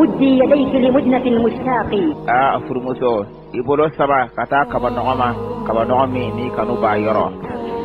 مدي يديك لمدنف المشتاق. Aa furumuso, i bolo sama ka taa kabanɔgɔ ma, kabanɔgɔ min ni kanu b'a yɔrɔ.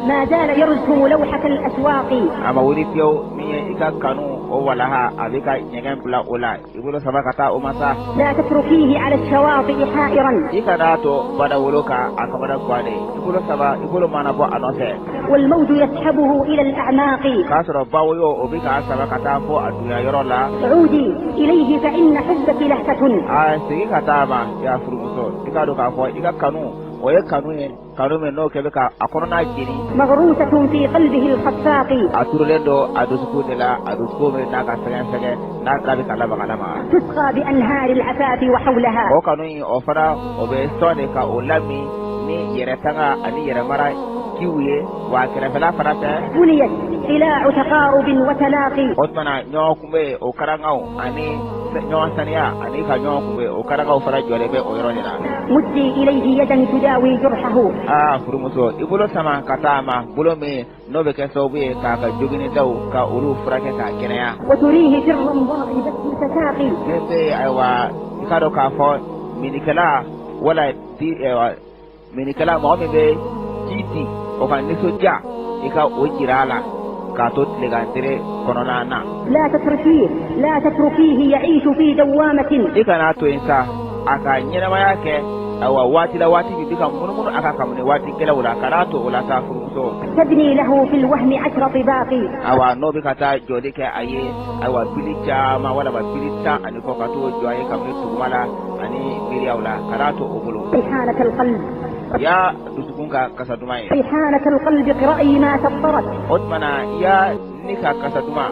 ما زال يرسم لوحة الأشواق. A ma wuli fiyewu, min ye i ka kanu o walaha, a bɛ ka ɲɛgɛn bila o la, i bolo sama ka taa o ma sa. لا تتركيه على الشواطئ حائرا. I kan'a to badawolo kan a kamana gannen, i bolo sama, i bolo mana bɔ a nɔfɛ. والموج يسحبه إلى الأعماق. K'a sɔrɔ bawoyo o bɛ k'a sama ka taa fo a dunya yɔrɔ la. عودي إليه فإن حبك لهفة. A segin ka taa a ma, ya furumuso, i k'a dɔn k'a fɔ i ka kanu o ye kanu ye, kanu min n'o kɛ bɛ ka a kɔnɔna jeni. مغروسة في قلبه الخفاق. A turulen don a dusukun de la, a dusukun min n'a ka sɛgɛn sɛgɛn, n'a ka bɛ ka lamaga lamaga. تسقى بأنهار العفاف وحولها. O kanu in, o fana o bɛ sɔn de ka o lamin ni yɛrɛ tanga ani yɛrɛ mara jiw ye, wa a kɛrɛfɛla fana fɛ. بنيت قلاع تقارب وتلاقي. O tuma na ɲɔgɔn kunbɛ o karangaw ani ɲɔgɔn saniya ani ka ɲɔgɔn kunbɛ o karangaw fana jɔlen bɛ o yɔrɔ de la. مدي إليه يدا تداوي جرحه. Aa furumuso, i bolo sama ka taa a ma, bolo min n'o bɛ kɛ sababu ye k'a ka joginidaw ka olu furakɛ k'a kɛnɛya. وتريه في الرمضاء بسمة ساقي. Min bɛ yen, ayiwa, i k'a dɔn k'a fɔ minikɛla wala di, ayiwa, minikɛla, mɔgɔ min bɛ ji di, o ka nisɔndiya, i ka o jira a la k'a to tilegan tere kɔnɔna na. لا تتركيه، لا تتركيه يعيش في دوامة. I kana to yen sa a ka ɲɛnamaya kɛ, ayiwa, waati la, waati min bɛ ka munumunu a ka kabini waati gɛlɛnw la, kana to o la sa, furumuso. تبني له في الوهم 10 طباق. Ayiwa, n'o bɛ ka taa jɔli kɛ a ye, ayiwa, bili caman walima bili 10 ani kɔ, ka t'o jɔ a ye kabini duguma la ani miiriyaw la, kana to o bolo. ريحانة القلب. Ya dusukun ka kasa duman ye. ريحانة القلب اقرأي ما سطرت. O tuma na ya ni ka kasa duman,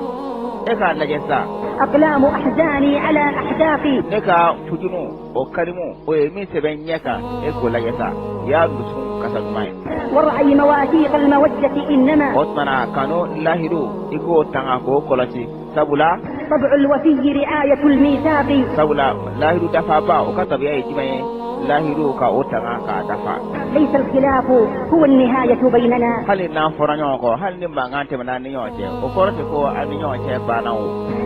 e k'a lajɛ sa. أقلام أحزاني على أحداقي. Ne ka fujunu o karimu o ye min sɛbɛn ɲɛ kan, e k'o lajɛ sa, ya dusukun kasa duman ye. وارعي مواثيق المودة إنما. O tuma na kanu lahidu, i k'o tanga k'o kɔlɔsi, sabula. طبع الوفي رعاية الميثاق. Sabula lahidu dafaba, o ka tabiya ye jumɛn ye? Lahidu ka o tanga k'a dafa. ليس الخلاف هو النهاية بيننا. Hali n'an fɔra ɲɔgɔn kɔ, hali ni mankan tɛmɛna an ni ɲɔgɔn cɛ, o kɔrɔ tɛ ko an ni ɲɔgɔn cɛ banna o.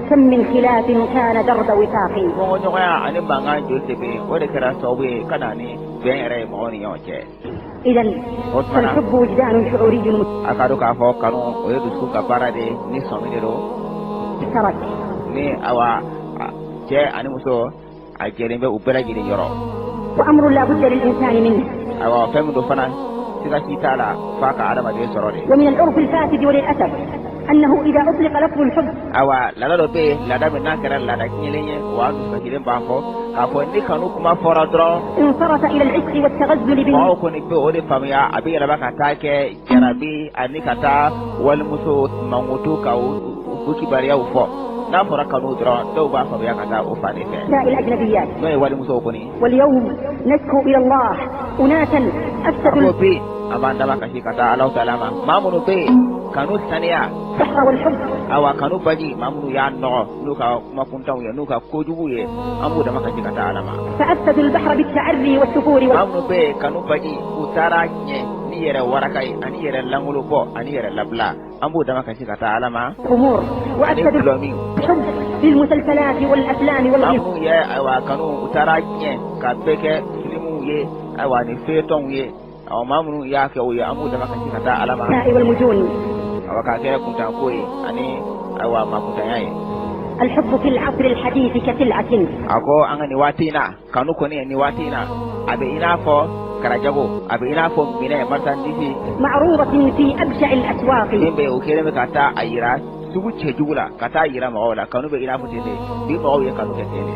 كم من خلاف كان درب وفاق. Fɔɲɔgɔnya ani mankan joli de bɛ yen, o de kɛra sababu ye ka na ni bɛn yɛrɛ ye mɔgɔw ni ɲɔgɔn cɛ. إذا O tuma na فالحب وجدان شعوري a ka dɔn k'a fɔ kanu o ye dusukun ka baara de ye, ni sɔmi de don. مشترك. Ni awa cɛ ani muso, a jɛlen bɛ u bɛɛ lajɛlen yɔrɔ. وأمر لا بد للإنسان منه. Ayiwa, fɛn min don fana, siga si t'a la f'a ka adamaden sɔrɔ de. ومن العرف الفاسد وللأسف أنه إذا أطلق لفظ الحب Ayiwa, laada dɔ bɛ yen, laada min n'a kɛra laada tiɲɛlen ye, wa an dusukasilen b'a fɔ k'a fɔ ni kanu kuma fɔra dɔrɔn, انصرف إلى العشق والتغزل mɔgɔw بالنساء. kɔni bɛ o de faamuya, a bɛ yɛlɛma ka taa kɛ jarabi ani ka taa walimuso mankutu ka u kibaruyaw fɔ. N'a fɔra kanu dɔrɔn, dɔw b'a faamuya ka taa o fan de fɛ, الأجنبيات. n'o ye walimusow kɔni. واليوم نشكو إلى الله أناسا A أفسدوا ko bi an b'an dama kasi ka taa Alahu taala ma, maa minnu bɛ yen kanu saniya, البحر والحب. awa, kanu baji, maa minnu y'a nɔgɔ n'u ka kuma kuntanw ye, n'u ka kojugu ye, an b'u dama kasi ka taa Ala ma. فأفسدوا البحر بالتعري والسفور Maa minnu bɛ yen kanu baji u taara ɲɛ ni yɛrɛ waraka ye ani yɛrɛ langolo bɔ ani yɛrɛ labila, an b'u dama kasi ka taa Ala ma. والخمور. Ani وأفسدوا gulɔ min. الحب بالمسلسلات والأفلام Maa والغناء. minnu ye, ayiwa, kanu u taara ɲɛ ka bɛɛ kɛ filimuw ye, ayiwa, ni feyetɔnw ye, awa, maa minnu y'a kɛ o ye, an b'u dama kasi ka taa Ala ma. والمجون. Awa, k'a kɛ kuntanko ye ani, ayiwa, makuntanya ye. الحب في العصر الحديث كسلعة. A ko an ka nin waati in na, kanu kɔni nin waati in na, a bɛ i n'a fɔ karajago, a bɛ i n'a fɔ minɛ, marchandise. معروضة في أبشع الأسواق. Min bɛ o kɛlen bɛ ka taa a yira sugu cɛjugu la, ka taa yira mɔgɔw la, kanu bɛ i n'a fɔ ten de. Bi mɔgɔw ye kanu kɛ ten de.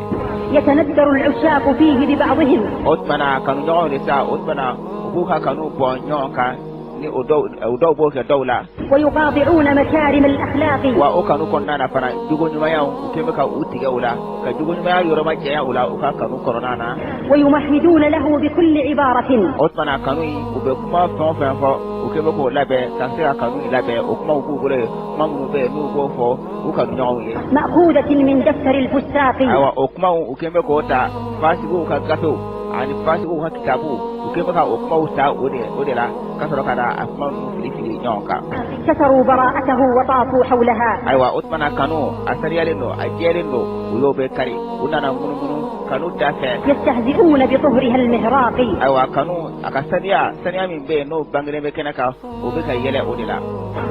يتندر العشاق فيه ببعضهم. O tuma na kanu ɲɔgɔnw de sa, o tuma na u b'u ka kanu bɔn ɲɔgɔn kan, ni o dɔw, o dɔw b'o kɛ dɔw la. ويقاطعون مكارم الأخلاق. Wa o kanu kɔnɔna na fana, jogo ɲumanyaw, u kɛn bɛ ka u tigɛ o la, ka jogo ɲumanya yɔrɔ ma janya o la u ka kanu kɔnɔna na. ويمهدون له بكل عبارة. O tuma na kanu in, u bɛ kuma fɛn o fɛn fɔ, u kɛn bɛ k'o labɛn ka se ka kanu in labɛn. O kumaw b'u bolo yen, kuma minnu bɛ yen n'u b'o fɔ u kanu ɲɔgɔnw ye. مأخوذة من دفتر الفساق. Ayiwa, o kumaw, u kɛn bɛ k'o ta fasigiw ka gafew. Ani fasigiw ka kitabu, u kɛlen bɛ ka o kumaw ta o de la ka sɔrɔ ka na a kuma ninnu fili fili ɲɔgɔn kan. كسروا براءته وطافوا حولها. Ayiwa, o tuma na kanu, a saniyalen don, a jɛlen don, u y'o bɛɛ kari, u nana munumunu kanu da fɛ. يستهزئون بطهرها المهراق. Ayiwa, kanu a ka saniya, saniya min bɛ yen n'o bangelen bɛ kɛnɛ kan, o bɛ ka yɛlɛ o de la.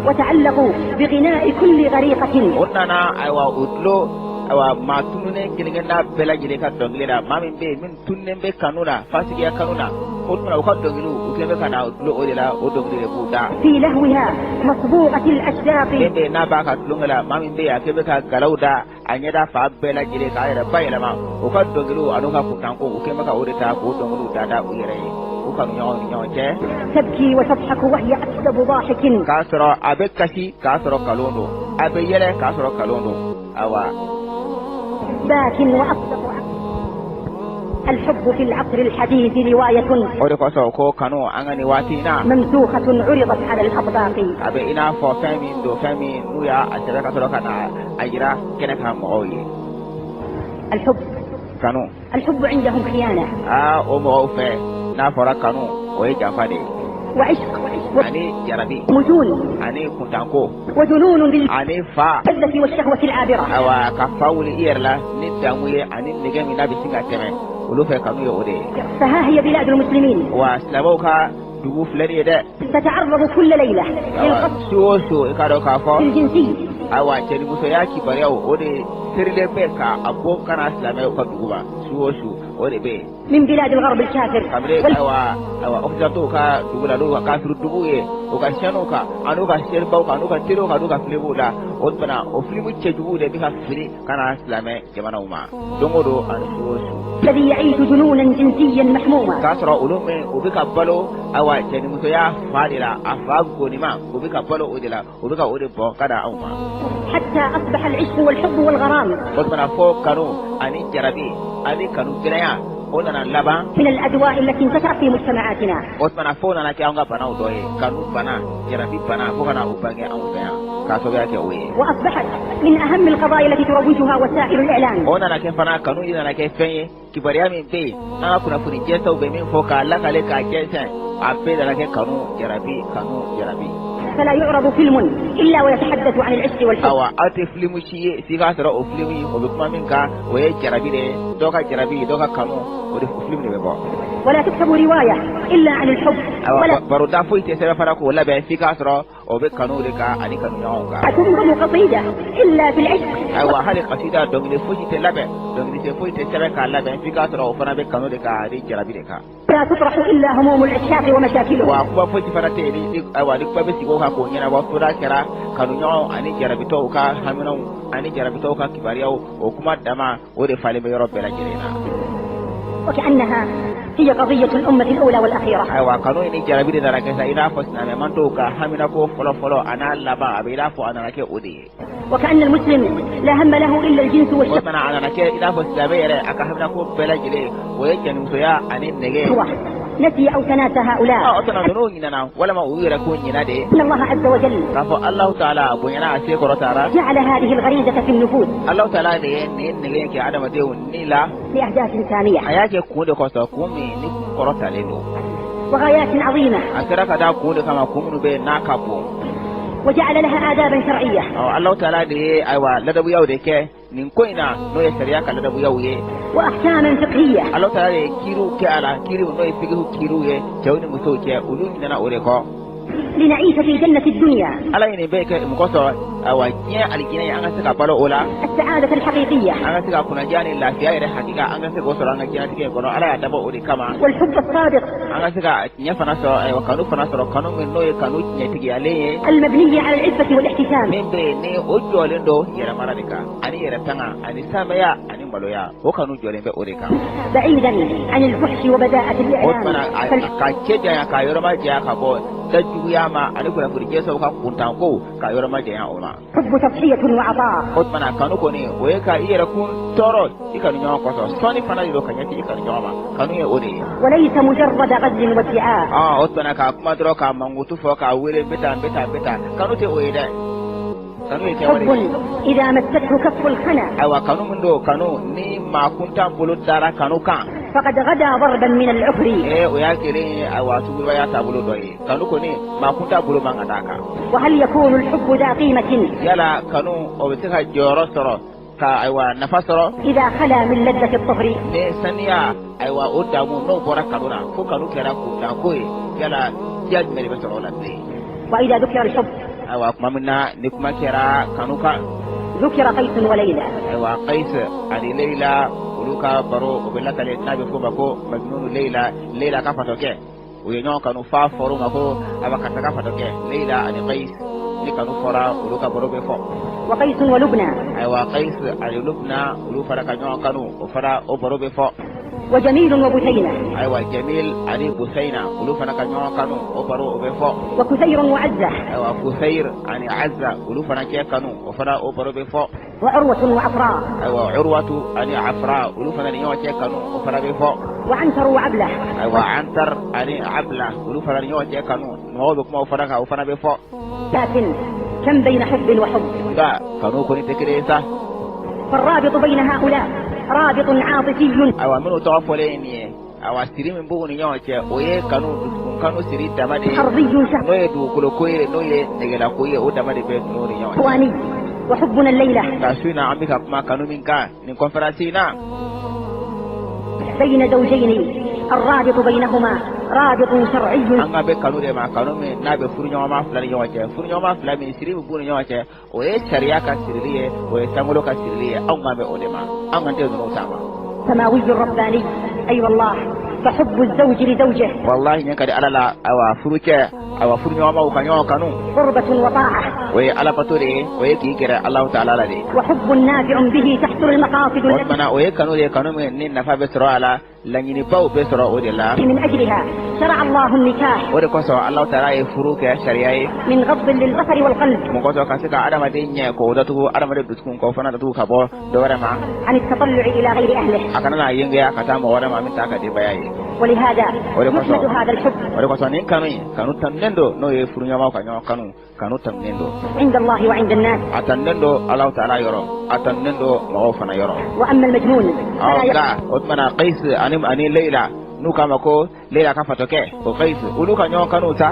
وتعلقوا بغناء كل غريقة. O nana, ayiwa, o tulo, ayiwa, maa tununnen kelen-kelenna bɛɛ lajɛlen ka dɔnkili la, maa min bɛ yen min tununnen bɛ kanu na, fasigiya kanu na, o tuma u ka dɔnkiliw, u kɛlen bɛ ka na o tulo o de la, o dɔnkili de b'u da. في لهوها مصبوغة الأشداق. Min bɛ yen n'a b'a ka tulonkɛ la, maa min bɛ yen a kɛlen bɛ ka galaw da a ɲɛda fa bɛɛ lajɛlen k'a yɛrɛ bayɛlɛma, o ka dɔnkiliw an'u ka kuntanko, u kɛlen bɛ ka o de ta k'o dɔnkiliw da da u yɛrɛ ye u kanu ɲɔgɔn ni ɲɔgɔn cɛ. تبكي وتضحك وهي أكذب ضاحك. K'a sɔrɔ a bɛ kasi k'a sɔrɔ kalon don, a bɛ yɛlɛ k'a sɔrɔ kalon don, awa. باك وأصدق الحب في العصر الحديث رواية O de kosɔn ko kanu, an ka nin waati in na, ممسوخة عرضت على الأطباق. a bɛ i n'a fɔ fɛn min don, fɛn min n'u y'a a sɛbɛn ka sɔrɔ ka na a yira kɛnɛ kan mɔgɔw ye. الحب Kanu. الحب عندهم خيانة Aa, o mɔgɔw fɛ, n'a fɔra kanu, o ye janfa de ye. وعشق Ani jarabi. ومجون Ani kuntanko. وجنون Ani fa. باللذة والشهوة العابرة. Awa, ka fa wuli i yɛrɛ la ni damu ye ani nɛgɛ min n'a bɛ sin ka tɛmɛ, olu fɛ kanu ye o de ye. فها هي بلاد المسلمين Wa silamɛw ka dugu filɛ nin ye dɛ. تتعرض كل ليلة Awa, للقصف su o su, i ka dɔn k'a fɔ, الجنسي. ayiwa, cɛnimusoya kibaruyaw, o de serilen bɛ ka a bɔ ka na silamɛw ka dugu ma, su o su o de bɛ yen. من بلاد الغرب الكافر. Kabini, ayiwa, occidentaux ka dugu la, n'u ka kafiri dugu ye, u ka chaînes kan an'u ka chaîne-baw kan, n'u ka telew kan, n'u ka filimuw la, o tuma o filimu cɛjuguw de bɛ ka fili ka na silamɛ jamanaw ma don o don ani su o su. الذي يعيش جنونا جنسيا محموما. K'a sɔrɔ olu min u bɛ ka balo, ayiwa, cɛnimusoya fa de la, a fa gonima, u bɛ ka balo o de la, u bɛ ka o de bɔ ka na anw ma. حتى أصبح العشق والحب والغرام O tuma fɔ kanu ani jarabi ani kanu gɛlɛya, o nana laban من الأدواء التي انتشرت في مجتمعاتنا. O tuma fo nana kɛ anw ka banaw dɔ ye, kanu bana, jarabi bana, fo ka na o bange anw fɛ yan k'a sababuya kɛ o ye. وأصبحت من أهم القضايا التي تروجها وسائل الإعلام. O nana kɛ fana, kanu in nana kɛ fɛn ye, kibaruya min bɛ yen, an ka kunnafoni jɛnsɛnw bɛ min fɔ k'a lakale k'a jɛnsɛn, a bɛɛ nana kɛ kanu jarabi, kanu jarabi. فلا يعرض فيلم إلا ويتحدث عن العشق والحب. Awa, aw tɛ filimu si ye f'i k'a sɔrɔ o filimu in, o bɛ kuma min kan, o ye jarabi de ye, dɔ ka jarabi, dɔ ka kanu, o de filimu de bɛ bɔ. ولا تكتب رواية إلا عن الحب. Awa, ولا baroda foyi tɛ sɛbɛn fana k'o labɛn f'i k'a sɔrɔ o bɛ kanu de kan ani kanu ɲɔgɔnw kan. تنظم قصيدة إلا في العشق. Ayiwa, hali kasida, dɔnkili fosi tɛ labɛn, dɔnkili tɛ foyi tɛ sɛbɛn k'a labɛn f'i k'a sɔrɔ o fana bɛ kanu de kan ani jarabi de kan. لا تطرح إلا هموم العشاق ومشاكلهم. Wa kuma fosi fana tɛ yen ni, ayiwa, ni kuma bɛ sigi o kan k'o ɲɛnabɔ, fo n'a kɛra kanu ɲɔgɔnw ani jarabitɔw ka haminaw ani jarabitɔw ka kibaruyaw, o kuma dama, o de falen bɛ yɔrɔ bɛɛ lajɛlen na. وكأنها هي قضية الأمة الأولى والأخيرة. Ayiwa, kanu ni jarabi de nana kɛ sa i n'a fɔ silamɛmantɔw ka haminako fɔlɔ-fɔlɔ a n'a laban, a bɛ i n'a fɔ a nana kɛ o de ye. وكأن المسلم لا هم له إلا الجنس O والشهوة. tuma a nana kɛ i n'a fɔ silamɛ yɛrɛ a ka haminako bɛɛ lajɛlen, o ye cɛnimusoya ani nɛgɛ. نسي أو تناسى هؤلاء O tuma ninnu ɲinana walima u yɛrɛ ko ɲina de أن الله عز وجل k'a fɔ Alahu taala bonyana a se kɔrɔ taara جعل هذه الغريزة في النفوس Alahu taala de ye nin nɛgɛ in kɛ adamadenw ni la. لأهداف سامية A y'a kɛ kun de kosɔn, kun min ni kun kɔrɔ talen don. وغايات عظيمة. A kɛra ka da kun de kama, kun minnu bɛ yen n'a ka bon. وجعل لها آدابا شرعية. Ɔ, Alahu taala de ye, ayiwa, ladabuyaw de kɛ nin ko in na, n'o ye sariya ka ladabuyaw ye. وأحكاما فقهية. Alahu taala de ye kiiriw kɛ a la, kiiriw n'o ye fikihu kiiriw ye cɛw ni musow cɛ, olu ɲinɛna o de kɔ. لنعيش في جنة الدنيا Ala ye nin bɛɛ kɛ mɔgɔ sɔrɔ, ayiwa, diɲɛ alijinɛ ye, an ka se ka balo o la. السعادة الحقيقية. An ka se ka kunnaja ni lafiya yɛrɛ hakika, an ka se k'o sɔrɔ an ka diɲɛlatigɛ in kɔnɔ, Ala y'a dabɔ o de kama. والحب الصادق An ka se ka tiɲɛ fana sɔrɔ, ayiwa, kanu fana sɔrɔ, kanu min n'o ye kanu tiɲɛtigiyalen ye, المبني على العفة والاحتشام. min bɛ yen ni o jɔlen don yɛrɛmara de kan ani yɛrɛ tanga ani samaya ani maloya, o kanu jɔlen bɛ o de kan. بعيدا عن الفحش وبذاءة O tuma الإعلام. na ka cɛ janya, ka yɔrɔ ma janya ka bɔ dajuguya ma ani kunnafoni jɛsɛw ka kuntanko, ka yɔrɔ ma janya o ma. الحب تضحية وعطاء. O tuma na kanu kɔni, o ye ka i yɛrɛ kun tɔɔrɔ i kanu ɲɔgɔn kɔsɔn, sɔnni fana de don ka ɲɛsin i kanu ɲɔgɔn ma, kanu ye o de ye. وليس مجرد غزل وادعاء. O tuma na k'a kuma dɔrɔn, k'a mankutu fɔ, k'a wele n bɛ taa, n bɛ taa, n bɛ taa, kanu tɛ o ye dɛ, kanu ye kɛwale حب ye. إذا مسته كف الخنا Ayiwa, kanu min don, kanu ni maa kuntan bolo dara kanu kan, فقد غدا ضربا من العهر. Ee, o y'a kɛlen ye, ayiwa, sugurubaya taabolo dɔ ye. Kanu kɔni, maa kun t'a bolo man ka d'a kan. وهل يكون الحب ذا قيمة Yala kanu, o bɛ se ka jɔyɔrɔ sɔrɔ ka, ayiwa, nafa sɔrɔ إذا خلا من لذة الطهر؟ ni saniya, ayiwa, o damu n'o bɔra kanu na, fo kanu kɛra kuntanko ye, yala diya jumɛn de bɛ sɔrɔ o la bilen? وإذا ذكر الحب Ayiwa, tuma min na ni kuma kɛra kanu kan, ذكر قيس وليلى. Ayiwa, Qais ani Leila, olu ka baro, o bɛ lakale n'a bɛ f'o ma ko Majnunu Leila, Leila ka fatɔkɛ. U ye ɲɔgɔn kanu f'a fɔr'u ma ko aba karisa ka fatɔkɛ. Leila ani Qais, ni kanu fɔra, olu ka baro bɛ fɔ. وقيس ولبنى. Ayiwa, Qais ani Lubna, olu fana ka ɲɔgɔn kanu, o fana o baro bɛ fɔ. وجميل وبثينة. Ayiwa, Jamil ani Busaina, olu fana ka ɲɔgɔn kanu, o baro o bɛ fɔ. وكثير وعزة. Ayiwa, Kusair ani Azza, olu fana cɛ kanu, o fana o baro bɛ fɔ. وعروة وعفراء. Ayiwa, Urwatu ani Afra, olu fana ni ɲɔgɔn cɛ kanu, o fana bɛ fɔ. وعنتر وعبلة. Ayiwa, Antar ani Abla, olu fana ni ɲɔgɔn cɛ kanu, mɔgɔw bɛ kuma o fana kan, o fana bɛ fɔ. لكن كم بين حب وحب؟ Nka kanu kɔni tɛ kelen ye sa. فالرابط بين هؤلاء رابط عاطفي. Ayiwa, minnu tɔgɔ fɔlen ye nin ye, ayiwa, siri min b'u ni ɲɔgɔn cɛ, o ye kanu, dusukun kanu siri dama de ye, أرضي n'o ye dugukolo ko ye, n'o ye negelako ye, o dama de bɛ ninnu ni ɲɔgɔn cɛ. شهواني. وحبنا الليلة Nka su in na, an bɛ ka kuma kanu min kan nin conférence in na, بين زوجين الرابط بينهما رابط شرعي. An ka bɛ kanu de ma, kanu min n'a bɛ furuɲɔgɔnma fila ni ɲɔgɔn cɛ, furuɲɔgɔnma fila min siri min b'u ni ɲɔgɔn cɛ, o ye sariya ka sirili ye, o ye sankolo ka sirili ye. Anw kan bɛ o de ma, an kan tɛ ninnu ta ma. سماوي رباني. أي والله، فحب الزوج لزوجه Walahi, ɲɛ ka di Ala la. Ayiwa, furucɛ, ayiwa, furuɲɔgɔnmaw ka ɲɔgɔn kanu, قربة وطاعة. o ye alabato de ye, o ye k'i gɛrɛ Alahu taala la de ye. وحب نافع به تحصل المقاصد O التي tuma na, o ye kanu de ye, kanu min ni nafa bɛ sɔrɔ a la, laɲinibaw bɛ sɔrɔ o de la. من أجلها شرع الله النكاح. O de kosɔn Alahu taala ye furu kɛ sariya ye. من غض للبصر والقلب Mun kosɔn? Ka se ka adamaden ɲɛ k'o datugu, adamaden dusukun k'o fana datugu ka bɔ dɔ wɛrɛ ma, عن التطلع إلى غير أهله. a kana n'a yengeya ka taa mɔgɔ wɛrɛ ma min t'a ka denbaya ye. ولهذا ولكن يحمد هذا الحب O de kosɔn nin kanu in, kanu tanunen don, n'o ye furuɲɔgɔnmaw ka ɲɔgɔn kanu, kanu tanunen don. عند الله وعند الناس. A tanunen don Alahu taala yɔrɔ, a tanunen don mɔgɔw fana yɔrɔ. وأما المجنون Ɔ, فلا nka o tuma na, Qais ani Leila, n'u k'a ma ko Leila ka fatɔkɛ, o Qais, olu ka ɲɔgɔn kanu sa,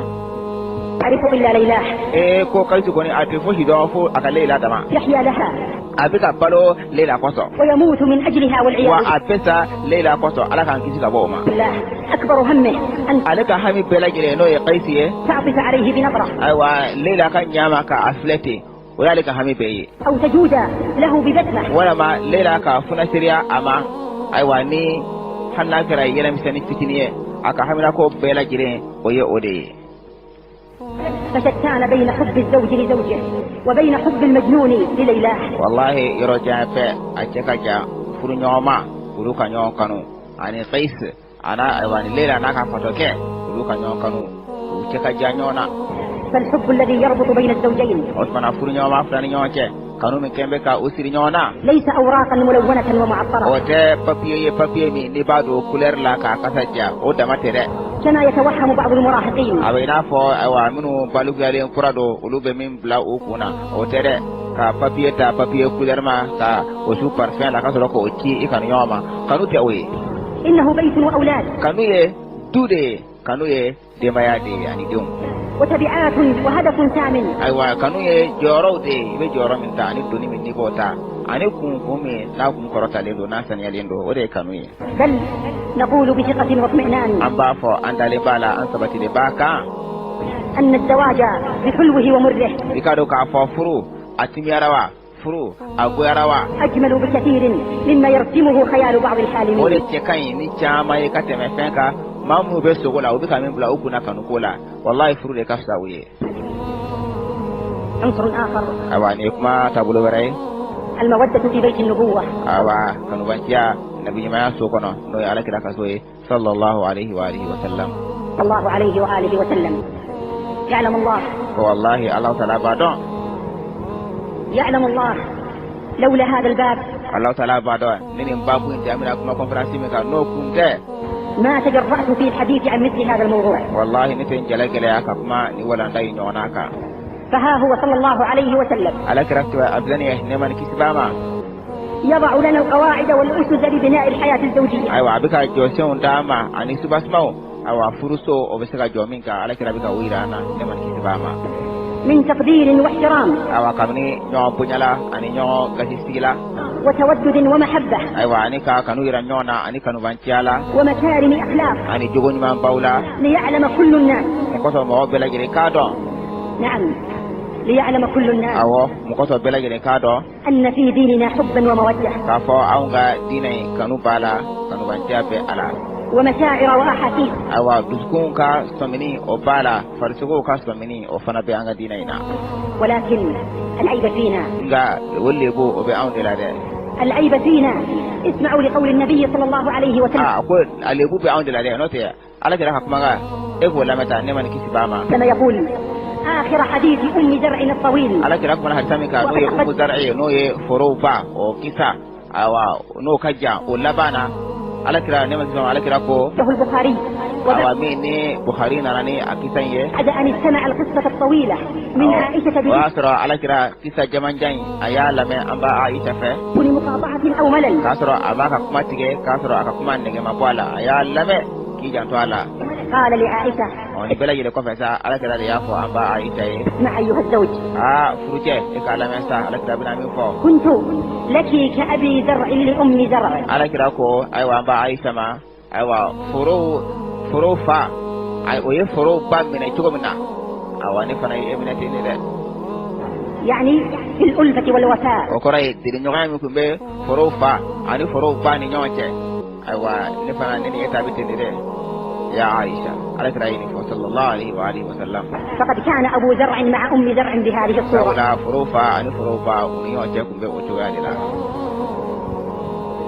يعرف إلا ليلاه. Ee, ko Qais kɔni, a tɛ fosi dɔn fo a ka Leila dama. يحيا لها. A bɛ ka balo Leila kosɔn, ويموت من أجلها wa والعياذ a bɛ sa Leila kosɔn. Ala k'an kisi ka bɔ o ma. بالله. أكبر همه أن Ale ka hami bɛɛ lajɛlen, n'o ye Qais ye, تعطف عليه بنظرة ayiwa, Leila ka ɲa ma ka a filɛ ten, o y'ale ka hami bɛɛ ye. أو تجود له ببسمة. Walama Leila ka funaseriya a ma, ayiwa, ni hali n'a kɛra yɛlɛmisɛnnin fitinin ye, a ka haminako bɛɛ lajɛlen, o ye o de ye. فشتان بين حب الزوج لزوجه وبين حب المجنون لليلاه. Walahi, yɔrɔ jan fɛ, a cɛ ka jan furuɲɔgɔnma olu ka ɲɔgɔn kanu ani Qais ana, ayiwa, ni Leila n'a ka fatɔkɛ, olu ka ɲɔgɔn kanu, u cɛ ka jan ɲɔgɔn na. فالحب الذي يربط بين الزوجين O tuma na, furuɲɔgɔnma fila ni ɲɔgɔn cɛ kanu min kɛn bɛ ka u siri ɲɔgɔn na, ليس أوراقا ملونة ومعطرة o tɛ papiye ye, papiye min n'i b'a don couleur la k'a kasa diya, o dama tɛ dɛ. كما يتوهم بعض المراهقين. A bɛ i n'a fɔ, ayiwa, minnu balikuyalen kura don, olu bɛ min bila u kun na, o tɛ dɛ. Ka papiye ta, papiye couleur ma, ka o su parfum la, ka sɔrɔ k'o ci i kanu ɲɔgɔn ma, kanu tɛ o ye. إنه بيت وأولاد. Kanu ye du de ye, kanu ye denbaya de ye ani denw. وتبعات وهدف سام. Ayiwa, kanu ye jɔyɔrɔw de ye, i bɛ jɔyɔrɔ min ta ani doni min n'i b'o ta ani kun kun min n'a kun kɔrɔtalen don, n'a saniyalen don, o de ye kanu ye. بل نقول بثقة واطمئنان An b'a fɔ, an dalen b'a la, an sabatilen b'a kan, أن الزواج بحلوه ومره i k'a dɔn k'a fɔ furu, a timiyara wa, furu a goyara wa, أجمل بكثير مما يرسمه خيال بعض o de الحالمين. cɛ ka ɲi ni caman ye ka tɛmɛ fɛn kan maa minnu bɛ sogo la, u bɛ ka min bila u kunna kanuko la. Walahi, furu de ka fisa u ye. عنصر آخر. Ayiwa, nin ye kuma taabolo wɛrɛ ye. المودة في بيت النبوة. Ayiwa, kanubanciya nabiɲumanya so kɔnɔ, n'o ye Alakira ka so ye, sallallahu alaihi wa alihi wa sallam. صلى الله عليه وآله وسلم. يعلم الله. Ko wallahi, Alahu taala b'a dɔn. يعلم الله لولا هذا الباب Alahu taala b'a dɔn, ni nin baabu in tɛ, an bɛna kuma conférence min kan, n'o kun tɛ, ما تجرأت في الحديث عن مثل هذا الموضوع. Wallahi, ne tɛ n jala gɛlɛya ka kuma ni walanda in ɲɔgɔnna kan. فها هو صلى الله عليه وسلم Alakira sɛbɛ a filɛ nin ye, nɛɛma ni kisi b'a ma, يضع لنا القواعد والأسس لبناء الحياة الزوجية. Ayiwa, a bɛ ka jɔsenw d'an ma ani subasimaw, ayiwa, furuso o bɛ se ka jɔ min kan, ala kira bɛ ka o yira an na, nɛɛma ni kisi b'a ma. من تقدير واحترام Ayiwa, kabini ɲɔgɔn bonyala ani ɲɔgɔn gasi sigi la, وتودد ومحبة ayiwa, ani ka kanu yira ɲɔgɔn na ani kanubanciya la, ومكارم أخلاق ani jogo ɲuman baw la. ليعلم كل الناس. Mun kosɔn mɔgɔ bɛɛ lajɛlen k'a dɔn. نعم، ليعلم كل الناس Awɔ, mun kosɔn bɛɛ lajɛlen k'a dɔn أن في ديننا حبا ومودة k'a fɔ anw ka diinɛ in, kanu b'a la, kanubanciya bɛ a la, ومشاعر وأحاسيس. Ayiwa, dusukun ka sɔmini o b'a la, farisogow ka sɔmini o fana bɛ an ka diinɛ in na. ولكن العيب فينا. Nka o lebu o bɛ anw de la dɛ. العيب فينا. اسمعوا لقول النبي صلى الله عليه وسلم Aa, ko a lebu bɛ anw de la dɛ, n'o tɛ ala kɛra ka kumakan e k'o lamɛn tan, ne ma ni kisi b'a ma. كما يقول آخر حديث أم زرع الطويل. Ala kira kumana hadisa min kan, n'o ye Umu Zar'i ye, n'o ye forow ba o kisa, ayiwa, n'o ka jan, o laban na, ala kira, ne ma kisi b'a ma, ala kira ko له البخاري. Ayiwa, min ni Bukhari nana ni a kisa in ye. وبعد أن استمع القصة الطويلة من عائشة O y'a sɔrɔ ala kira kisa jamanjan in, a y'a lamɛn an ba Aisha fɛ, بدون مقاطعة أو ملل. K'a sɔrɔ a b'a ka kuma tigɛ, k'a sɔrɔ a ka kuma nɛgɛ ma bɔ a la, a y'a lamɛn k'i janto a la. قال لعائشة: Ɔ, nin bɛɛ lajɛlen kɔfɛ sa, ala kira de y'a fɔ an ba Aisha ye: اسمع أيها الزوج. Aa, furucɛ, e k'a lamɛn sa, ala kira bɛna min fɔ. كنت لك كأبي زرع لأم زرع. Ala kira ko, ayiwa, an ba Aisha ma, ayiwa, foro fa o ye foro ba minɛ cogo min na, ayiwa, ne fana ye e minɛ ten de dɛ. يعني في الألفة والوفاء. O kɔrɔ ye deliɲɔgɔnya min tun bɛ foro fa ani foro ba ni ɲɔgɔn cɛ, ayiwa, ne fana, ne ni e ta bɛ ten de dɛ, ya Aisha. Ala kira ye nin fɔ, sallallahu alaihi wa alihi wa sallam. فقد كان أبو زرع مع أم زرع بهذه الصورة. Sabula foro fa ani foro ba, u ni ɲɔgɔn cɛ tun bɛ o cogoya de la.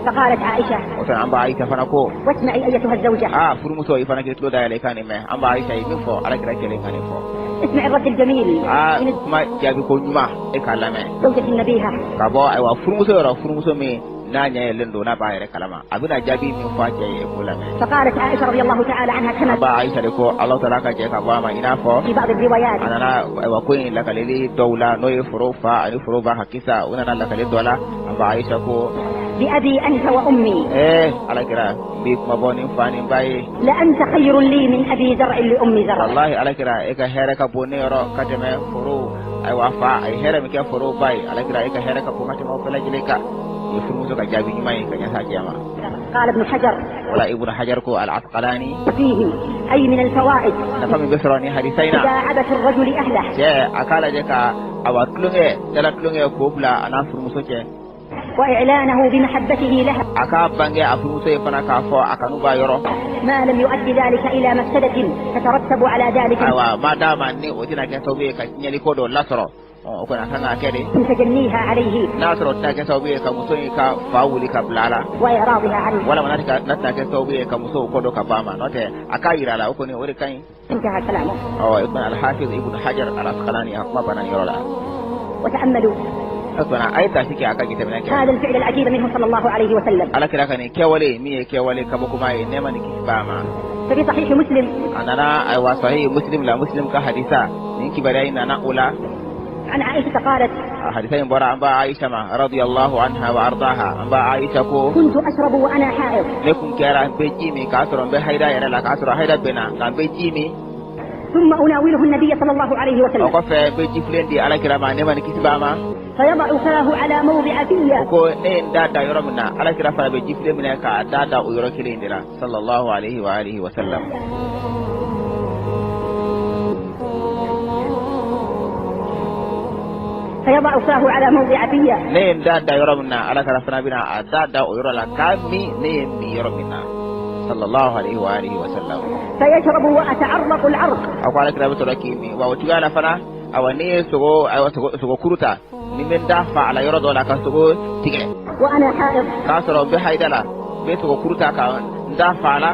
فقالت عائشة: O tuma, an ba Aisha fana ko: واسمعي أيتها الزوجة. Aa, furumuso, i fana k'i tulo dayɛlɛ i ka nin mɛn, an ba Aisha ye min fɔ, ala kira kɛlen ka nin fɔ. اسمعي الرد الجميل Aa, من kuma jaabi ko ɲuman, e k'a lamɛn الزوجة النبيهة. ka bɔ, ayiwa, furumuso yɔrɔ, furumuso min n'a ɲɛ yɛlɛlen don, n'a b'a yɛrɛ kalama, a bɛna jaabi min fɔ a cɛ ye, e k'o lamɛn. فقالت عائشة رضي الله تعالى عنها كما An ba Aisha de ko, Ala taala ka jɛ ka bɔ a ma, i n'a fɔ في بعض الروايات: a nana, ayiwa, ko in lakaleli dɔw la, n'o ye foro fa ani foro ba ka kisa, u nana lakali dɔ la, an ba Aisha ko: بأبي أنت وأمي، Ɛɛ, ala kira, n b'i kuma bɔ ni n fa ni n ba ye، لأنت خير لي من أبي زرع لأم زرع. Walahi, ala kira, e ka hɛrɛ ka bon ne yɔrɔ ka tɛmɛ foro, ayiwa, fa a ye hɛrɛ min kɛ foro ba ye. Ala kira, e ka hɛrɛ ka bon ka tɛmɛ o bɛɛ lajɛlen kan. Nin ye furumuso ka jaabi ɲuman ye ka ɲɛsin a cɛ ma. قال ابن حجر: Wala Ibnu Hajar ko, al Asqalani: فيه أي من الفوائد nafa min bɛ sɔrɔ nin hadisa in na، مداعبة الرجل أهله cɛ a k'a lajɛ ka awa tulonkɛ dala tulonkɛ k'o bila a n'a furumuso cɛ، وإعلانه بمحبته لها a k'a bange a furumuso ye fana k'a fɔ a kanu b'a yɔrɔ، ما لم يؤدي ذلك إلى مفسدة تترتب على ذلك Ayiwa, ma d'a ma ni o tɛna kɛ sababu ye ka tiɲɛli ko dɔ lasɔrɔ, ɔ, o kɔni a kan k'a kɛ de. من تجنيها عليه N'a sɔrɔ o tɛna kɛ sababu ye ka muso in ka fa wuli ka bila a la، وإعراضها عنه. Walima n'a tɛna kɛ sababu ye ka musow kɔ dɔ ka bɔ a ma, n'o tɛ a k'a yira a la, o kɔni o de ka ɲi. انتهى كلامه. Ɔ, i kɔni, Alhafiz Ibn Hajar al Asqalani a kuma banna nin yɔrɔ la. وتأملوا O tuma, a ye taasi kɛ, a ka jateminɛ kɛ هذا الفعل العجيب منه صلى الله عليه وسلم. ala kira ka nin kɛwale min ye kɛwale kabakoma ye, nɛɛma ni kisi b'a ma. ففي صحيح مسلم A nana, ayiwa, Sahih Muslim la, Muslim ka hadisa nin kibaruya in nana o la. عن عائشة قالت: A hadisa in bɔra an ba Aisha ma, radiyallahu anha wa ardaha. An ba Aisha ko: كنت أشرب وأنا حائض، Ne kun kɛra n bɛ ji min k'a sɔrɔ n bɛ hayida yɛrɛ la, k'a sɔrɔ hayida bɛ n na, nka n bɛ ji min. ثم أناوله النبي صلى الله عليه O وسلم، kɔfɛ n bɛ jifilen di ala kira ma, nɛɛma ni kisi b'a ma. فيضع فاه على موضع O في. ko ne ye n da da yɔrɔ min na, ala kira fana bɛ jifilen minɛ k'a da da o yɔrɔ kelen in de la, sallallahu alaihi wa alihi wa sallam. فيضع فاه على موضع في. Ne ye n da da yɔrɔ min na, ala kira fana bɛna a da da o yɔrɔ la k'a min ne ye min yɔrɔ min na, sallallahu alaihi wa alihi wa sallam. فيشرب وأتعرق العرق. A ko ala kira bɛ sɔrɔ k'i min wa o cogoya la fana. Awa, ne ye sogo, ayiwa, sogo kuru ta ni bɛ n da fa a la yɔrɔ dɔ la ka sogo tigɛ, وأنا حائض، k'a sɔrɔ n bɛ hayida la, n bɛ sogo kuru ta ka n da fa a la.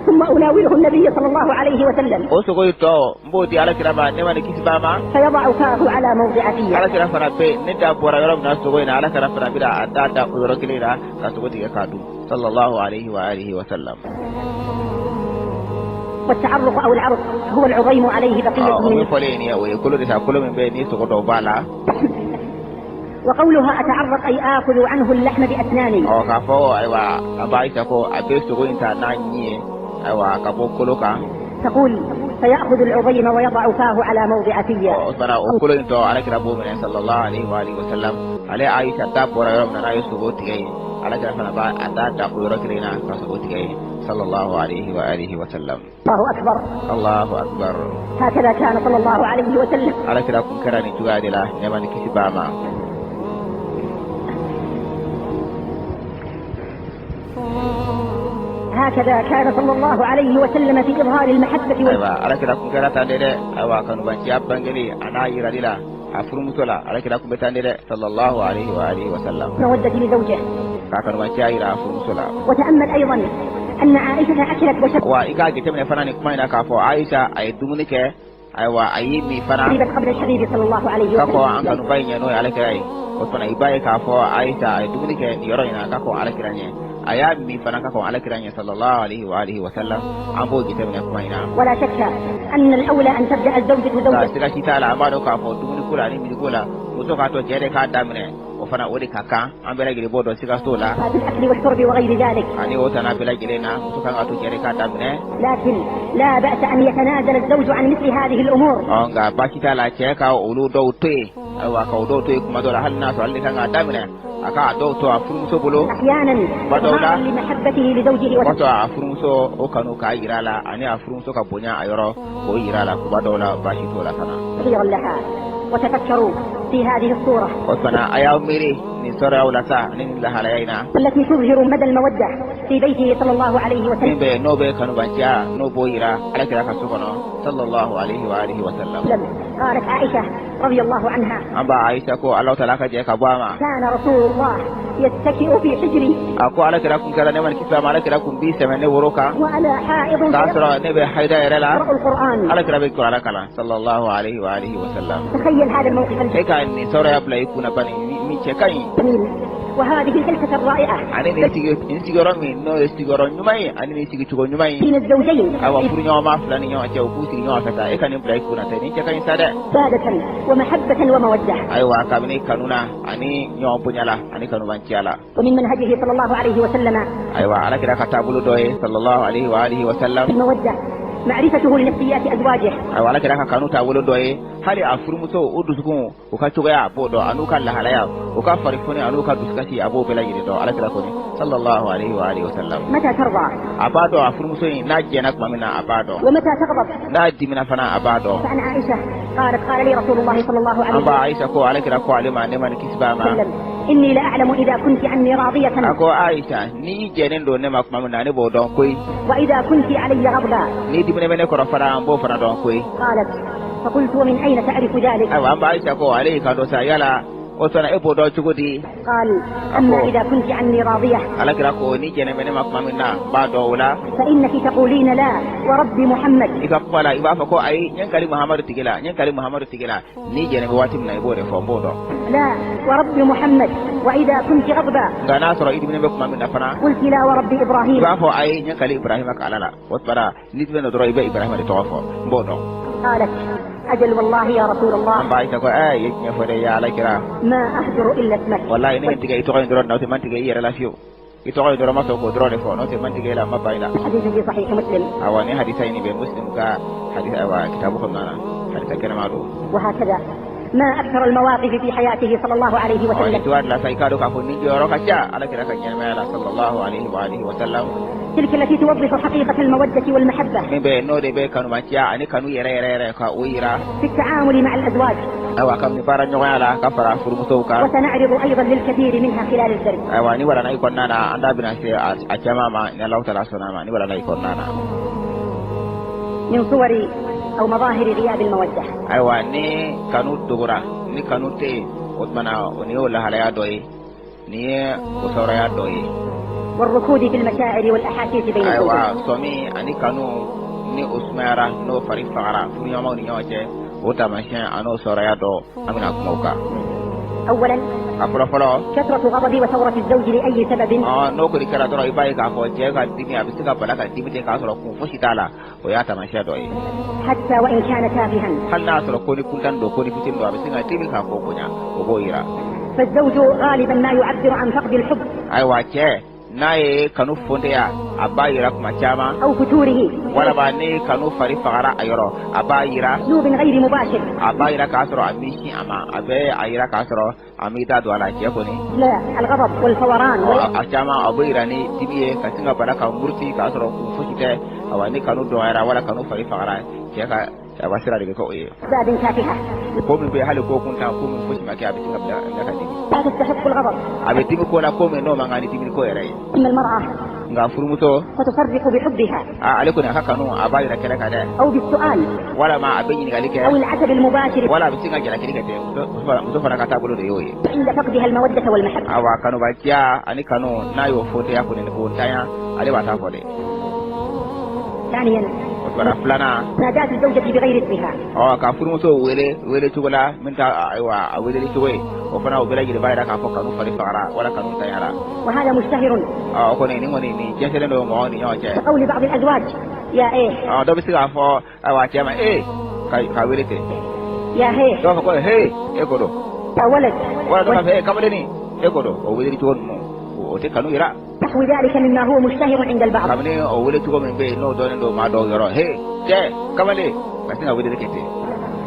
ثم أناوله النبي صلى الله عليه وسلم، O sogo in tɔ, n b'o di ala kira ma, ne ma ni kisi b'a ma. فيضع فاه على موضع في. Ala kira fana bɛ ne da bɔra yɔrɔ min na sogo in na, ala kira fana bɛna a da da o yɔrɔ kelen na ka sogo tigɛ k'a dun, sallallahu alaihi wa alihi wa sallam. والتعرق أو العرق هو العظيم عليه بقية O min من fɔlen nin ye, o ye kolo de sa, kolo min bɛ yen ni sogo dɔw b'a la. وقولها أتعرق أي آخذ عنه اللحم بأسناني. Ɔ, k'a fɔ ayiwa, an ba Ayisa ko a bɛ sogo in ta n'a ɲi ye, ayiwa, ka bɔ kolo kan. تقول فيأخذ العظيم ويضع فاه على موضع في. Ɔ, o tuma na o kolo in tɔ, alakira b'o minɛ sallallahu alaihi wa alihi wa sallam. Ale Ayisa da bɔra yɔrɔ min na, n'a ye sogo tigɛ yen, alakira fana b'a a da da o yɔrɔ kelen na ka sogo tigɛ yen sallallahu alaihi wa alihi wa sallam. الله أكبر. Allahu akbar. هكذا كان صلى الله عليه وسلم. Alakira kun kɛra nin cogoya de la, nɛɛma ni kisi b'a ma. هكذا كان صلى الله عليه وسلم في إظهار المحبة Ayiwa, alakira kun kɛra tan de dɛ. Ayiwa, kanubanciya bangeli a n'a yirali la a furumuso la, alakira kun bɛ tan de dɛ sallallahu alaihi wa alihi wa sallam. والمودة لزوجه. K'a kanubanciya yira a furumuso la. وتأمل أيضا أن عائشة أكلت وشربت Wa i k'a jateminɛ fana nin kuma in na k'a fɔ Ayisa a ye dumuni kɛ, ayiwa, a y'i min fana قبل الحبيب صلى الله عليه ka kɔn an وسلم. kanuba in ɲɛ, n'o ye alakira ye. O tuma i b'a ye k'a fɔ Ayisa a ye dumuni kɛ nin yɔrɔ in na ka kɔn alakira ɲɛ, a y'a min fana ka kɔn alakira ɲɛ sallallahu alaihi wa alihi wa sallam. An b'o jateminɛ kuma in na. ولا شك أن الأولى أن تبدأ الزوجة Nka زوجها siga si t'a la, an b'a dɔn k'a fɔ dumuni ko la ani miniko la, muso k'a to cɛ de k'a daminɛ, o fana o de ka kan. An bɛɛ lajɛlen b'o dɔn, siga t'o la. بالأكل والشرب وغير ذلك. Ani o tana bɛɛ lajɛlen na, muso kan ka to cɛ de k'a daminɛ. لكن لا بأس أن يتنازل الزوج عن مثل هذه الأمور. Ɔ, nka baasi t'a la cɛ ka olu dɔw to yen, ayiwa, ka o dɔw to yen kuma dɔw la, hali n'a sɔrɔ ale de kan k'a daminɛ, a ka a dɔw to a furumuso bolo. أحيانا بدولا. إظهارا لمحبته لزوجه O kɔsɔn a furumuso o kanu k'a yira a la, ani a furumuso ka bonya a yɔrɔ k'o yira a la kuma dɔw la, baasi t'o la fana. وتوقيرا لها. وتفكروا في هذه الصورة O fana, a y'aw miiri nin sɔrɔyaw la sa ani nin lahalaya in na التي تظهر مدى المودة في بيته صلى الله عليه min وسلم. bɛ n'o bɛ kanubanciya, n'o b'o yira alakira ka so kɔnɔ sallallahu alaihi wa alihi wa sallam. قالت عائشة رضي الله عنها: An ba Ayisa ko, Alahu taala ka jɛ ka bɔ a ma، كان رسول الله يتكئ في حجري a ko alakira kun kɛra, ne ma ni kisi ma, alakira kun b'i sɛmɛ ne woro kan وأنا حائض k'a sɔrɔ ne bɛ hayida yɛrɛ la، فيقرأ القرآن. Alakira bɛ kuranɛ kalan sallallahu alaihi wa alihi wa sallam. تخيل هذا الموقف E ka nin sɔrɔya bila i kunna bani min cɛ ka ɲi الجميل وهذه الجلسة الرائعة ani nin sigi nin sigiyɔrɔ min n'o ye sigiyɔrɔ ɲuman ye ani nin sigicogo ɲuman ye، بين الزوجين ayiwa, furuɲɔgɔnma fila ni ɲɔgɔn cɛ, u k'u sigi ɲɔgɔn fɛ sa, e ka nin bila i kunna tɛ, nin cɛ ka ɲi sa dɛ. عبادة ومحبة ومودة. Ayiwa, kabini kanu na ani ɲɔgɔn bonya la ani kanubanciya la. ومن منهجه صلى الله عليه وسلم Ayiwa, alakira ka taabolo dɔ ye sallallahu alaihi wa alihi wa sallam في المودة معرفته لنفسيات أزواجه. Ayiwa, alakira ka kanu taabolo dɔ ye, hali a furumuso o dusukun, u ka cogoya a b'o dɔn, an'u ka lahalaya, u ka farifoni an'u ka dusukasi, a b'o bɛɛ lajɛlen dɔn, alakira kɔni sallallahu alaihi wa alihi wa sallam. متى ترضى A b'a dɔn a furumuso in n'a jɛnna tuma min na, a b'a dɔn. ومتى تغضب. N'a dimina fana, a b'a dɔn. فعن عائشة قالت: قال لي رسول الله صلى الله An عليه ba Ayisa ko alakira ko ale ma, ne ma ni kisi b'a ma، وسلم: إني لأعلم إذا كنت عني راضية A ko Ayisa, n'i jɛnnen don ne ma tuma min na, ne b'o dɔn koyi. وإذا كنت علي غضبا. N'i diminen bɛ ne kɔrɔ fana, n b'o fana dɔn koyi. قالت: فقلت: ومن أين تعرف ذلك؟ Ayiwa, an ba Ayisa ko ale y'i kan dɔn sa, yala o tuma e b'o dɔn cogo di? قال: أما أقول. إذا كنت عني راضية Alakira ko n'i jɛnnen bɛ ne ma tuma min na, n b'a dɔn o la. فإنك تقولين: لا ورب محمد. I ka kuma la, i b'a fɔ ko ayi, n ye n kali Muhamadu tigi la, n ye n kali Muhamadu tigi la. N'i jɛnnen bɛ waati min na, i b'o de fɔ, n b'o dɔn. لا ورب محمد. وإذا كنت غضبا Nka n'a sɔrɔ i diminen bɛ tuma min na fana، قلت: لا ورب i إبراهيم. b'a fɔ ayi, n ye n kali Ibrahima ka Ala la. O tuma na n'i diminen don dɔrɔn, i bɛ Ibrahima de tɔgɔ fɔ, n b'o dɔn. قالت: أجل والله يا رسول An الله، b'a Ayisa ko ɛ, i ye tiɲɛ fɔ dɛ, ya Alakira. ما أهجر إلا اسمك. Walayi, ne ye tigɛ i tɔgɔ in dɔrɔn na, o tɛ man tigɛ i yɛrɛ la fiyewu. I tɔgɔ in dɔrɔn ma sɔn k'o dɔrɔn de fɔ, n'o tɛ man tigɛ i la, n ma ban i la. حديث في صحيح مسلم. Awa, ni hadisa in bɛ Muslim ka hadisa, ayiwa, kitabu kɔnɔna na, hadisa kɛnɛma don. وهكذا ما أكثر المواقف في حياته صلى الله عليه Ɔ, ni وسلم cogoya de la sa, i k'a dɔn k'a fɔ ni jɔyɔrɔ ka ca alakira ka ɲɛnamaya la sallallahu alaihi wa alihi wa sallam تلك التي توضح حقيقة المودة والمحبة min bɛ n'o de bɛ kanumanciya ani kanu yɛrɛ yɛrɛ yɛrɛ ka o yira في التعامل مع الأزواج. Ayiwa, kabini baara ɲɔgɔnya la ka fara furumusow kan. وسنعرض أيضا للكثير منها خلال الدرس. Ayiwa, ni walana i kɔnɔna na, an da bɛna se a caman ma ni Alahu taala sɔnna a ma, ni walana i kɔnɔna na. من صور أو مظاهر غياب المودة Ayiwa, ni kanu dogora, ni kanu tɛ yen, o tuma na o ni y'o lahalaya dɔ ye, nin ye o sɔrɔya dɔ ye. والركود في المشاعر والأحاسيس بين الزوجين. Ayiwa, sɔmi ani kanu ni o sumayara, n'o fari fagara furuɲɔgɔnmaw ni ɲɔgɔn cɛ, o taamasiyɛn ani o sɔrɔya dɔ, an bɛna kuma o kan. أولا: A fɔlɔ fɔlɔ، كثرة غضب وثورة الزوج لأي سبب N'o kɔni kɛra dɔrɔn, i b'a ye k'a fɔ cɛ ka dimi, a bɛ se ka bala ka dimi ten k'a sɔrɔ kun fosi t'a la, o y'a taamasiyɛn dɔ ye. حتى وإن كان تافها. Hali n'a sɔrɔ ko ni kuntan don, ko ni fitinin don, a bɛ se ka dimi k'a ko bonya, o b'o yira. فالزوج غالبا ما يعبر عن فقد الحب Ayiwa, cɛ n'a ye kanu fonteya, a b'a yira kuma caman أو فتوره walama ni kanu fari fagara a yɔrɔ, a b'a yira بأسلوب غير مباشر a b'a yira k'a sɔrɔ a m'i sin a ma, a bɛ a yira k'a sɔrɔ a m'i da don a la, cɛ kɔni. مثل الغضب والفوران Ɔ, a caman a bɛ yira ni dimi ye, ka sin ka bala ka muruti k'a sɔrɔ kun fosi tɛ. Awa, ni kanu dɔgɔyara wala kanu fari fagara, cɛ ka awa sira de bɛ kɛ o ye. وأسباب تافهة Ko min bɛ yen, hali ko kun tan, ko min fosi ma kɛ, a bɛ sin ka bila ka dimi. لا تستحق الغضب. A bɛ dimi ko la, ko min n'o man kan ni dimini ko yɛrɛ ye. أما المرأة Nka furumuso فتصرح بحبها a ale kɔni, a ka kanu a b'a yira kɛnɛ kan dɛ. أو بالسؤال Walama a bɛ ɲininkali kɛ أو العتب المباشر wala a bɛ sin ka jalakili kɛ ten. Muso fana ka taabolo de y'o ye. عند فقدها المودة والمحبة. Awa, kanubaciya ani kanu n'a y'o foteya kɔni k'o ntanya, ale b'a ta fɔ dɛ. ثانيا O tuma filanan, مناداة الزوجة بغير اسمها. Ɔ, ka furumuso wele wele cogo la min ta, ayiwa, a weleli cogo ye, o fana o bɛɛ lajɛlen b'a yira k'a fɔ kanu fari fagara wala kanu ntanyara. وهذا مشتهر Ɔ, o kɔni nin kɔni nin jɛnsɛnlen don mɔgɔw ni ɲɔgɔn cɛ. كقول بعض الأزواج يا إيه Ɔ, dɔ bɛ se k'a fɔ, ayiwa, cɛ ma ee ka wele ten. يا هيه Dɔw b'a fɔ ko he, e ko don. يا ولد Wala dɔ b'a fɔ e kamalennin, e ko don. O weleli cogo ninnu, o tɛ kanu yira. ونحو ذلك مما هو مشتهر عند البعض. Kabini o wele cogo min bɛ yen, n'o dɔnnen don maa dɔw yɔrɔ, he, cɛ, kamalen, ka sin ka weleli kɛ ten.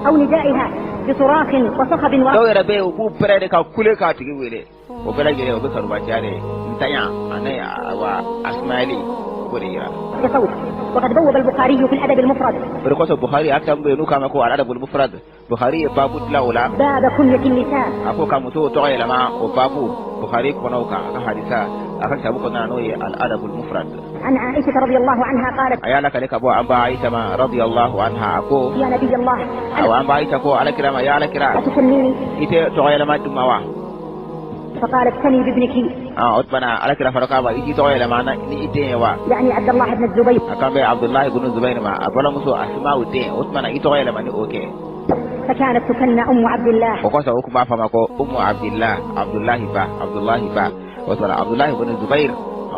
أو ندائها بصراخ وصخب Dɔw yɛrɛ bɛ yen, u b'u pɛrɛn de ka kule k'a tigi wele. O bɛɛ lajɛlen o bɛ kanubaciya de ntanya ani, awa, a sumayali, o b'o de yira. وصوت. وقد بوب البخاري في الأدب المفرد O de kosɔn Bukhari a kitabu bɛ yen n'u k'a ma ko Al-Adabul Mufrad, Bukhari ye baabu dilan o la. باب كنية النساء. A ko ka musow tɔgɔ yɛlɛma, o baabu Bukhari kɔnɔ o kan a ka hadisa a ka kitabu kɔnɔna na, n'o ye Al-Adabul Mufrad. عن عائشة رضي الله عنها قالت A y'a lakale ka bɔ an ba Aisha ma radiyallahu anha, a ko يا نبي الله awa, an ba Aisha ko Ala kira ma, ya Ala kira, أتسميني؟ i tɛ tɔgɔ yɛlɛma di n ma wa? فقالت سمي بابنك. Ah, o tuma na Ala kira fana k'a ma, i t'i tɔgɔ yɛlɛma ni i den ye wa? يعني عبد الله بن الزبير. A kan bɛ Abdullahi ibn Zubair ma, a balimamuso Asma'u den. O tuma na i tɔgɔ yɛlɛma ni o kɛ. فكانت تكنى أم عبد الله. O kosɔn o tun b'a fɔ a ma ko Umu Abdillah, Abdullahi ba, Abdullahi ba. O tuma na Abdullahi ibn Zubair,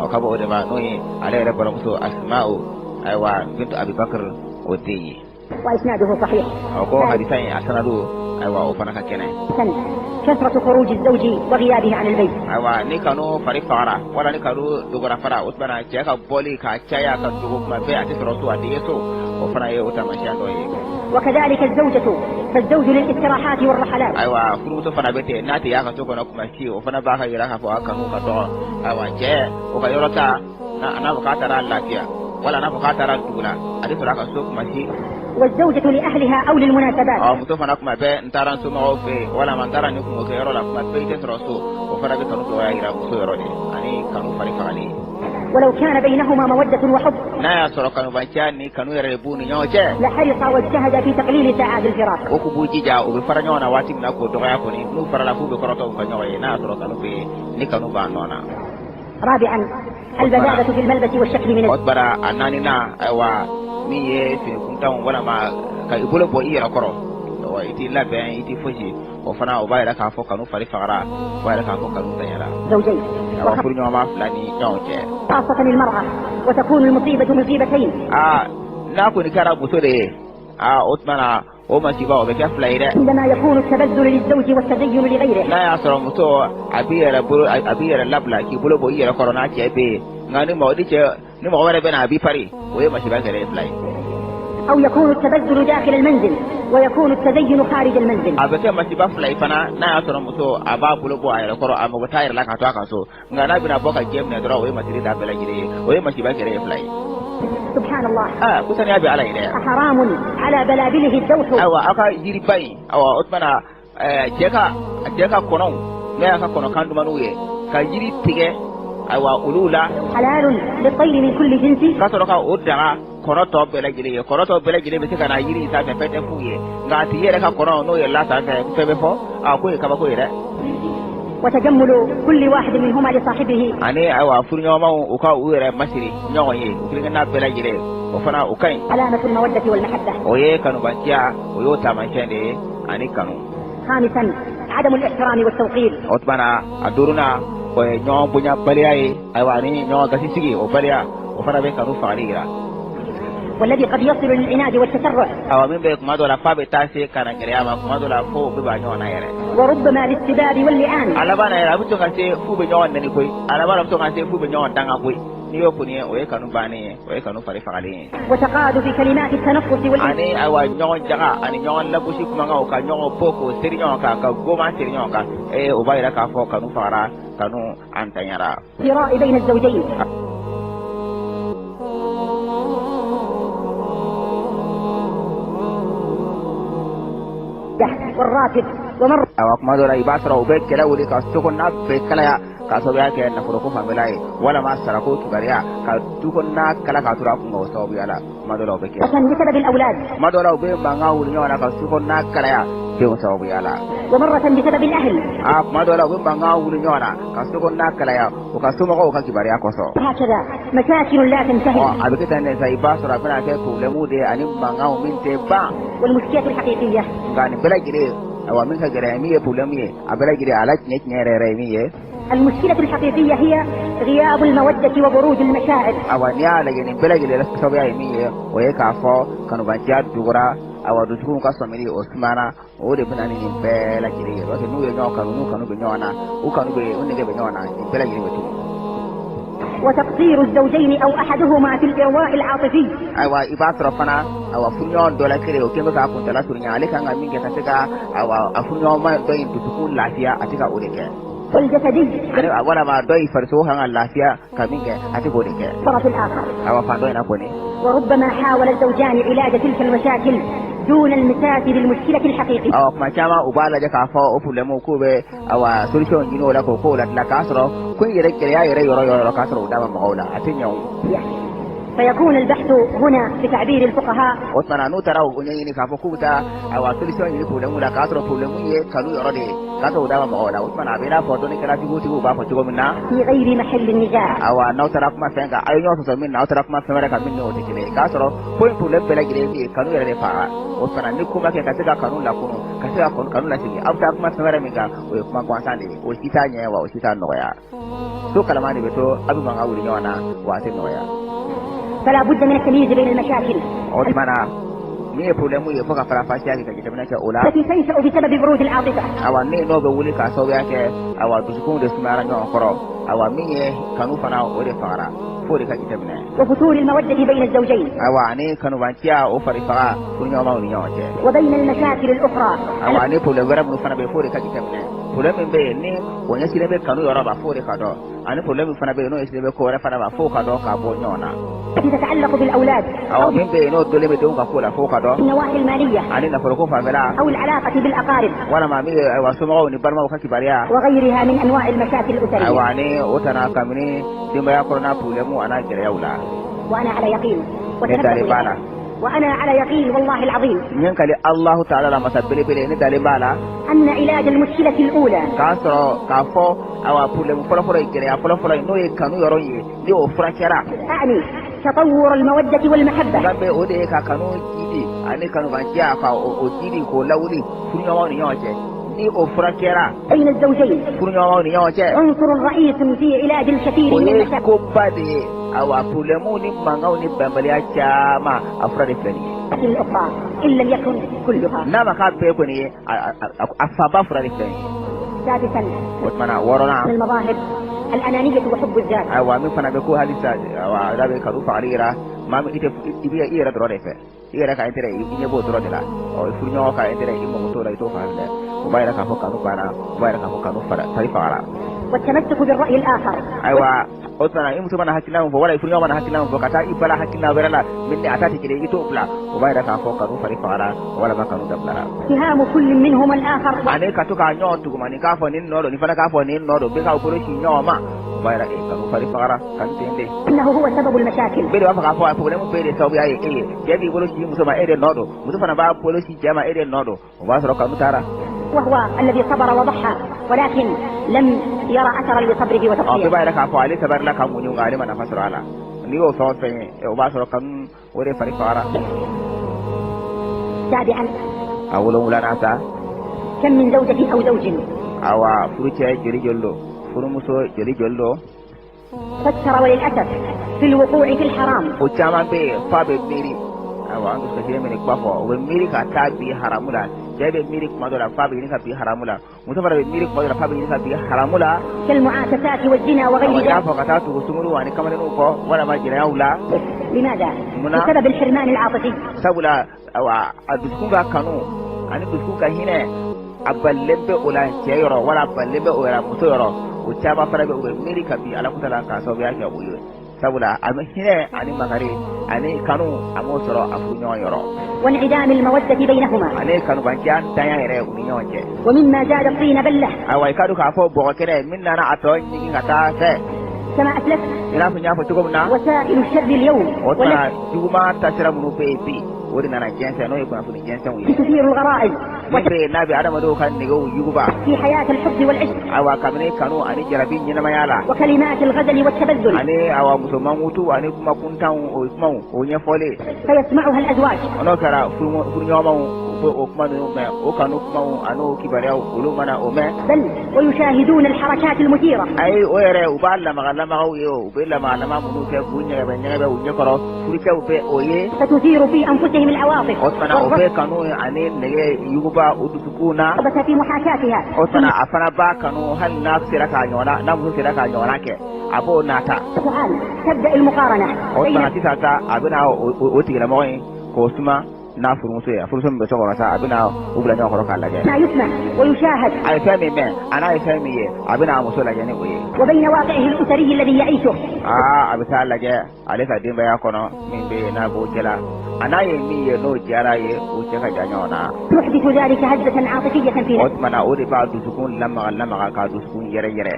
o ka bɔ o de ma, n'o ye ale yɛrɛ balimamuso Asma'u, ayiwa, bintu Abubakar, o den ye. وإسناده صحيح. O ko hadisa in a sanadu, ayiwa, o fana ka kɛnɛ. ثالثاً، كثرة خروج الزوج وغيابه عن البيت. Ayiwa, ni kanu fari fagara wala ni kanu dogora fara, o tuma na cɛ ka bɔli ka caya ka dogo kuma bɛɛ, a tɛ sɔrɔ so, a tɛ ye so, o fana ye o taamasiyɛn dɔ ye. وكذلك الزوجة، فالزوج للاستراحات والرحلات Ayiwa, furumuso fana bɛ ten, n'a tɛ y'a ka so kɔnɔ kuma si, o fana b'a ka yira k'a fɔ a kanu ka dɔgɔ. Ayiwa, cɛ o ka yɔrɔ ta n'a n'a fɔ k'a taara lafiya wala n'a fɔ k'a taara dugu la, a tɛ sɔrɔ a ka so kuma si. والزوجة لأهلها أو للمناسبات. Ɔ, muso fana kuma bɛɛ, n taara n somɔgɔw fɛ yen walama n taara nin kungo kɛ yɔrɔ la, kuma bɛɛ i tɛ sɔrɔ so, o fana bɛ kanu dɔgɔya yira muso yɔrɔ de ani kanu fari fagali. ولو كان بينهما مودة وحب N'a y'a sɔrɔ kanubanciya ni kanu yɛrɛ de b'u ni ɲɔgɔn cɛ, لحرص واجتهد في تقليل ساعات الفراق. o kun b'u jija u bɛ fara ɲɔgɔn na waati min na k'o dɔgɔya kɔni. N'u farala f'u bɛ kɔrɔtɔ u ka ɲɔgɔn ye, n'a y'a sɔrɔ kanu bɛ yen, ni kanu b'a nɔ na. رابعا، البذاءة في الملبس والشكل من O bara a naaninan, ayiwa, min ye fini kuntanw walama ka i bolo bɔ i yɛrɛ kɔrɔ, wa i t'i labɛn, i t'i fosi, o fana o b'a yira k'a fɔ kanu fari fagara, o b'a yira k'a fɔ kanu tanyara. الزوجين Awa, furuɲɔgɔnma fila ni ɲɔgɔn cɛ. وخاصة المرأة، وتكون المصيبة مصيبتين. Aa, n'a kɔni kɛra muso de ye, aa, o tuma na o masiba o bɛ kɛ fila ye dɛ. عندما يكون التبذل للزوج والتزين لغيره. N'a y'a sɔrɔ muso a b'i yɛrɛ bolo, a b'i yɛrɛ labila k'i bolo bɔ i yɛrɛ kɔrɔ n'a cɛ bɛ yen, nka ni mɔgɔ ni cɛ ni mɔgɔ wɛrɛ bɛ na a b'i pari, o ye masiba kɛrɛ ye fila ye. أو يكون التبذل داخل المنزل ويكون التزين خارج المنزل. A bɛ kɛ masiba fila ye fana n'a y'a sɔrɔ muso a b'a bolo bɔ a yɛrɛ kɔrɔ, a mago t'a yɛrɛ la k'a to a ka so, nka n'a bɛna bɔ ka jɛ minɛ dɔrɔn, o ye masiri da bɛɛ lajɛlen ye, o ye masiba kɛrɛ ye fila ye. سبحان الله. Aa, ko saniya bɛ Ala ye dɛ. أحرام على بلابله الدوح؟ Ayiwa, aw ka yiriba in, ayiwa, o tuma na cɛ ka kɔnɔw, n'o y'a ka kɔnɔkan dumaniw ye, ka yiri tigɛ, ayiwa, olu la, حلال للطير من كل جنس. Ka sɔrɔ ka o daga kɔnɔ tɔ bɛɛ lajɛlen ye. Kɔnɔ tɔ bɛɛ lajɛlen bɛ se ka na yiri in sanfɛ, fɛn tɛ f'u ye, nka a tigi yɛrɛ ka kɔnɔ n'o yɛlɛla sanfɛ, fɛn bɛ fɔ a ko ye kabako ye dɛ. وتجمل كل واحد منهما لصاحبه Ani, ayiwa, furuɲɔgɔnmaw u ka u yɛrɛ masiri ɲɔgɔn ye, u kelen-kelenna bɛɛ lajɛlen, o fana o ka ɲi. علامة المودة والمحبة. O ye kanubanciya, o y'o taamasiyɛn de ye ani kanu. خامسا، عدم الاحترام والتوقير. O tuma na a duurunan, o ye ɲɔgɔn bonya baliya ye, ayiwa, ani ɲɔgɔn gasi sigi o baliya, o fana bɛ kanu fagali yira. والذي قد يصل للعناد والتسرع. Awa, min bɛ kuma dɔ la f'a bɛ taa se kana gɛlɛya ma, kuma dɔ la fo u bɛ ban ɲɔgɔn na yɛrɛ. وربما للسباب واللعان. A laban na yɛrɛ, a bɛ to ka se f'u bɛ ɲɔgɔn nɛni koyi. A laban na, a bɛ to ka se f'u bɛ ɲɔgɔn danga koyi. N'i y'o kɔni ye, o ye kanu bannen ye, o ye kanu fari fagalen ye. وتقاذف كلمات التنقص وال Ani ayiwa, ɲɔgɔn jaga ani ɲɔgɔn lagosi kumakanw, ka ɲɔgɔn bɔ k'o seri ɲɔgɔn kan, ka goma seri ɲɔgɔn kan, o b'a yira k'a fɔ kanu fagara, kanu an tanyara. الازدراء بين الزوجين. والراتب ومر Awa, kuma dɔ la, i b'a sɔrɔ u bɛ kɛlɛ wuli ka so kɔnɔna bɛɛ kalaya k'a sababuya kɛ nafoloko fanfɛla ye, walama sarako kibaruya, ka du kɔnɔna kala k'a tora a kun kan o sababuya la. Kuma dɔ la, o bɛ kɛ. بسبب الأولاد. Kuma dɔ la, u bɛ mankan wuli ɲɔgɔn na ka so kɔnɔna kalaya denw sababuya la. ومرة بسبب الأهل. Aa, kuma dɔ la, u bɛ mankan wuli ɲɔgɔn na ka so kɔnɔna kalaya u ka somɔgɔw ka kibaruya kosɔn. هكذا مشاكل لا تنتهي. Ɔ, a bɛ kɛ tan de sa, i b'a sɔrɔ a bɛna kɛ problème de ye ani mankanw min tɛ ban. والمشكلة الحقيقية Nka nin bɛɛ lajɛlen, ayiwa, min ka gɛlɛn, min ye problème ye, a bɛɛ lajɛlen a la tiɲɛ tiɲɛ yɛrɛ yɛrɛ ye min ye, المشكلة الحقيقية هي غياب المودة وبرود المشاعر. Awa, n'i y'a lajɛ, nin bɛɛ lajɛlen sababuya ye min ye, o ye k'a fɔ kanubanciya dugura. Awa, dusukunw ka sɔmili o sumana, o de bɛna ni nin bɛɛ lajɛlen ye, parce que n'u ye ɲɔgɔn kanu, n'u kanu bɛ ɲɔgɔn na, u kanu bɛ, u nege bɛ ɲɔgɔn na, nin bɛɛ lajɛlen bɛ tunu. وتقصير الزوجين أو أحدهما في الإرواء العاطفي. Ayiwa, i b'a sɔrɔ fana, ayiwa, furuɲɔgɔn dɔ la kelen, o kɛn bɛ k'a kuntala surunya, ale kan ka min kɛ ka se ka, ayiwa, a furuɲɔgɔnma dɔ in dusukun lafiya, a tɛ ka o de kɛ. والجسدي Ani walama dɔ in farisogo kan ka lafiya ka min kɛ, a tɛ k'o de kɛ. الطرف الآخر. Awa, fan dɔ in na kɔni. وربما حاول الزوجان علاج تلك المشاكل دون المساس بالمشكلة الحقيقية. Awa, kuma caman u b'a lajɛ k'a fɔ o problème k'u bɛ, awa, solution ɲini o la k'o kow la dilan, k'a sɔrɔ ko in yɛrɛ gɛlɛya yɛrɛ yɔrɔ yɔrɔ, k'a sɔrɔ u da ma maga o la, a tɛ ɲɛ o. فيكون البحث هنا بتعبير الفقهاء O tuma na, n'u taara o ɲɛɲini k'a fɔ k'u bɛ taa, ayiwa, solution ɲini problème la, k'a sɔrɔ problème ye kanu yɔrɔ de ye, k'a sɔrɔ u da ma maga o la, o tuma na, a bɛ i n'a fɔ dɔnnikɛla tigiw b'a fɔ cogo min na, في غير محل النزاع. Awa, n'aw taara kuma fɛn kan, a ye ɲɔgɔn sɔsɔ min na, aw taara kuma fɛn wɛrɛ kan min n'o tɛ kelen ye, k'a sɔrɔ ko in problème bɛɛ lajɛlen ye min ye, kanu yɛrɛ de fara. O fana, ni ko ma kɛ ka se ka kanu lakunu, ka se ka kanu lasegin, aw bɛ taa kuma fɛn wɛrɛ min kan, o ye kuma gansan de ye, o si t'a ɲɛ wa, o si t'a nɔgɔya. So kalaman de bɛ to, a bɛ mankan wuli ɲɔgɔn na wa, a tɛ nɔgɔya. فلا بد من التمييز بين المشاكل O tuma na, min ye problème ye, fo ka faranfasiya kɛ ka jateminɛ kɛ o la. التي تنشأ بسبب برود العاطفة. Awa, min n'o bɛ wuli k'a sababuya kɛ, awa, dusukunw de sumayara ɲɔgɔn kɔrɔ, awa, min ye kanu fana, o de fagara, f'o de ka jateminɛ. وفتور المودة بين الزوجين. Awa, ani kanubanciya o fari faga furuɲɔgɔnmaw ni ɲɔgɔn cɛ. وبين المشاكل الأخرى Awa, ani problème wɛrɛ minnu fana bɛ yen, f'o de ka jateminɛ. Problème min bɛ yen ni o ɲɛsinnen bɛ kanu yɔrɔ ma, f'o de ka dɔn, ani problème min fana bɛ yen n'o ɲɛsinnen bɛ ko wɛrɛ fana ma, f'o ka dɔn k'a bɔ ɲɔgɔn na. التي تتعلق بالأولاد Awa, أو min bɛ yen n'o dolen bɛ denw ka ko la, f'o ka dɔn. بالنواحي المالية Ani nafoloko fanfɛla. أو العلاقة بالأقارب. Walama min ye, ayiwa, somɔgɔw ni balimaw ka kibaruya. وغيرها من أنواع المشاكل الأسرية. Ayiwa, ani o tana kabini denbaya kɔnɔna problème a n'a gɛlɛyaw la. وأنا على يقين Ne dalen b'a la. وأنا على يقين والله العظيم N ye n kali Alahu taala la, masa belebele, ne dalen b'a la. أن علاج المشكلة الأولى K'a sɔrɔ k'a fɔ, ayiwa, problème fɔlɔfɔlɔ ye, gɛlɛya fɔlɔfɔlɔ ye, n'o ye kanu yɔrɔ ye, ni o furakɛra, أعني تطور المودة والمحبة nka bɛ o de ye ka kanu jidi ani kanubanciya, ka o jidi k'o lawuli furuɲɔgɔnw ni ɲɔgɔn cɛ, ni o furakɛra بين الزوجين furuɲɔgɔnw ni ɲɔgɔn cɛ, عنصر رئيس في علاج الكثير o من ye المشاكل koba de ye. Awa, problème ni mankanw ni bɛnbaliya caman, a fura de filɛ nin ye. الأخرى إن لم يكن كلها. N'a ma k'a bɛɛ kɔni ye, a fanba fura de filɛ nin ye. سادسا، O tuma na, wɔɔrɔnan، من المظاهر الأنانية وحب الذات. Ayiwa, min fana bɛ ko halisa, ayiwa, n'a bɛ kanu fagali yira maa min, i tɛ i bɛ i yɛrɛ dɔrɔn de fɛ, i yɛrɛ ka intérêt, i ɲɛ b'o dɔrɔn de la. Ɔ, i furuɲɔgɔn ka intérêt, i mago t'o la, i t'o fan filɛ, o b'a yira k'a fɔ kanu banna, o b'a yira k'a fɔ kanu fari fagara. والتمسك بالرأي الآخر. Ayiwa, o tuma na, i muso mana hakilina min fɔ, wala i furuɲɔgɔn mana hakilina min fɔ, ka taa i bala hakilina wɛrɛ la min ni a ta tɛ kelen ye, i t'o bila, o b'a yira k'a fɔ kanu fari fagara walama kanu dabilara. اتهام كل منهما الآخر. Ani ka to k'a ɲɔgɔn tuguma, nin k'a fɔ nin nɔ don, nin fana k'a fɔ nin nɔ don, bɛɛ k'aw bolo ci ɲɔgɔn ma, o b'a yira kanu fari fagara, kanu tɛ yen de. أنه هو سبب المشاكل. Bɛɛ de b'a fɔ k'a fɔ a problème bɛɛ de sababuya ye e ye. Cɛ b'i bolo ci muso ma, e de nɔ don. Muso fana b'a bolo ci cɛ ma, e de nɔ don. O b'a sɔrɔ kanu taara. وهو الذي صبر وضحى ولكن لم يرى أثرا لصبره Ɔ, bɛɛ وتضحيته. b'a yɛrɛ k'a fɔ ale sabalila ka muɲu, nka ale ma nafa sɔrɔ a la. N'i y'o fɛn o fɛn ye, o b'a sɔrɔ kanu o de fari fagara. سابعا، A wolonwulanan sa، كم من زوجة أو زوج awa, furucɛ joli joli don, furumuso joli joli don، فكر وللأسف في الوقوع في الحرام o caman bɛ yen f'a bɛ miiri. Ayiwa, an dusukasilen bɛ nin kuma fɔ, o bɛ miiri ka taa bi haramu la. Cɛ bɛ miiri kuma dɔ la f'a bɛ ɲini ka bi haramu la, muso fana bɛ miiri kuma dɔ la f'a bɛ ɲini ka bi haramu la. كالمعاكسات والزنا وغير Awa, i n'a ذلك. fɔ ka taa tugu sunguru ani kamalenninw kɔ walama jɛnɛyaw la. لماذا؟ منى. بسبب الحرمان العاطفي. Sabula awa, a dusukun ka kanu ani dusukun ka hinɛ, a balilen bɛ o la cɛ yɔrɔ, wala a balilen bɛ o yɛrɛ muso yɔrɔ. O caman fana bɛ, u bɛ miiri ka bin Ala kuta la k'a sababuya kɛ o ye, sabula a bɛ hinɛ ani makari ani kanu, a m'o sɔrɔ a furuɲɔgɔn yɔrɔ. وانعدام المودة بينهما. Ale kanubanciya ntanya yɛrɛ u ni ɲɔgɔn cɛ. ومما زاد الطين بلة، Ayiwa, i ka dɔn k'a fɔ bɔgɔ kɛnɛ min nana a tɔ ɲigin ka taa fɛ, كما أسلفت، i n'a fɔ n y'a fɔ cogo min na، وسائل الشر اليوم o tuma والتي juguman tasira minnu bɛ yen bi, o de nana jɛnsɛn, n'o ye kunnafoni jɛnsɛnw ye, تثير الغرائز min bɛ yen n'a bɛ adamadenw ka negew yuguba في حياة الحب والعشق، ayiwa, kabini kanu ani jarabi ɲɛnamaya la، وكلمات الغزل والتبذل، ani awa muso mankutu ani kuma kuntanw, o kumaw o ɲɛfɔlen. فيسمعها الأزواج N'o kɛra, furuɲɔgɔnmaw, u bɛ o kuma ninnu mɛn, o kanu kumaw ani o kibaruyaw, olu mana o mɛn. بل ويشاهدون الحركات المثيرة. Ayi, o yɛrɛ u b'a lamaga lamagaw ye, o u bɛ lamaga lamaga minnu kɛ k'u ɲɛgɛbɛ ɲɛgɛbɛ u ɲɛkɔrɔ, furucɛw bɛ o ye. فتثير في أنفسهم العواطف O tuma o bɛ kanu ani nege yuguba o dusukun na. والرغبة في محاكاتها. O tuma a fana b'a kanu, hali n'a sera k'a ɲɔgɔnna, n'a muso sera k'a ɲɔgɔnna kɛ, a b'o nata. سؤال، تبدأ المقارنة O بين tuma sisan sa, a bɛna o tigilamɔgɔ in k'o suma n'a furumuso ye, a furumuso min bɛ so kɔnɔ sa, a bɛna u bila ɲɔgɔn kɔrɔ k'a lajɛ. ما يسمع ويشاهد A ye fɛn min mɛn a n'a ye fɛn min ye, a bɛna a muso lajɛ ni o ye. وبين واقعه الأسري الذي يعيشه. Aa, a bɛ taa lajɛ ale ka denbaya kɔnɔ min bɛ yen n'a b'o cɛ la, a n'a ye min ye n'o diyara ye, o cɛ ka jan ɲɔgɔn na. يحدث ذلك هزة عاطفية في O نفسه. tuma na, o de b'a dusukun lamaga lamaga, k'a dusukun yɛrɛ yɛrɛ.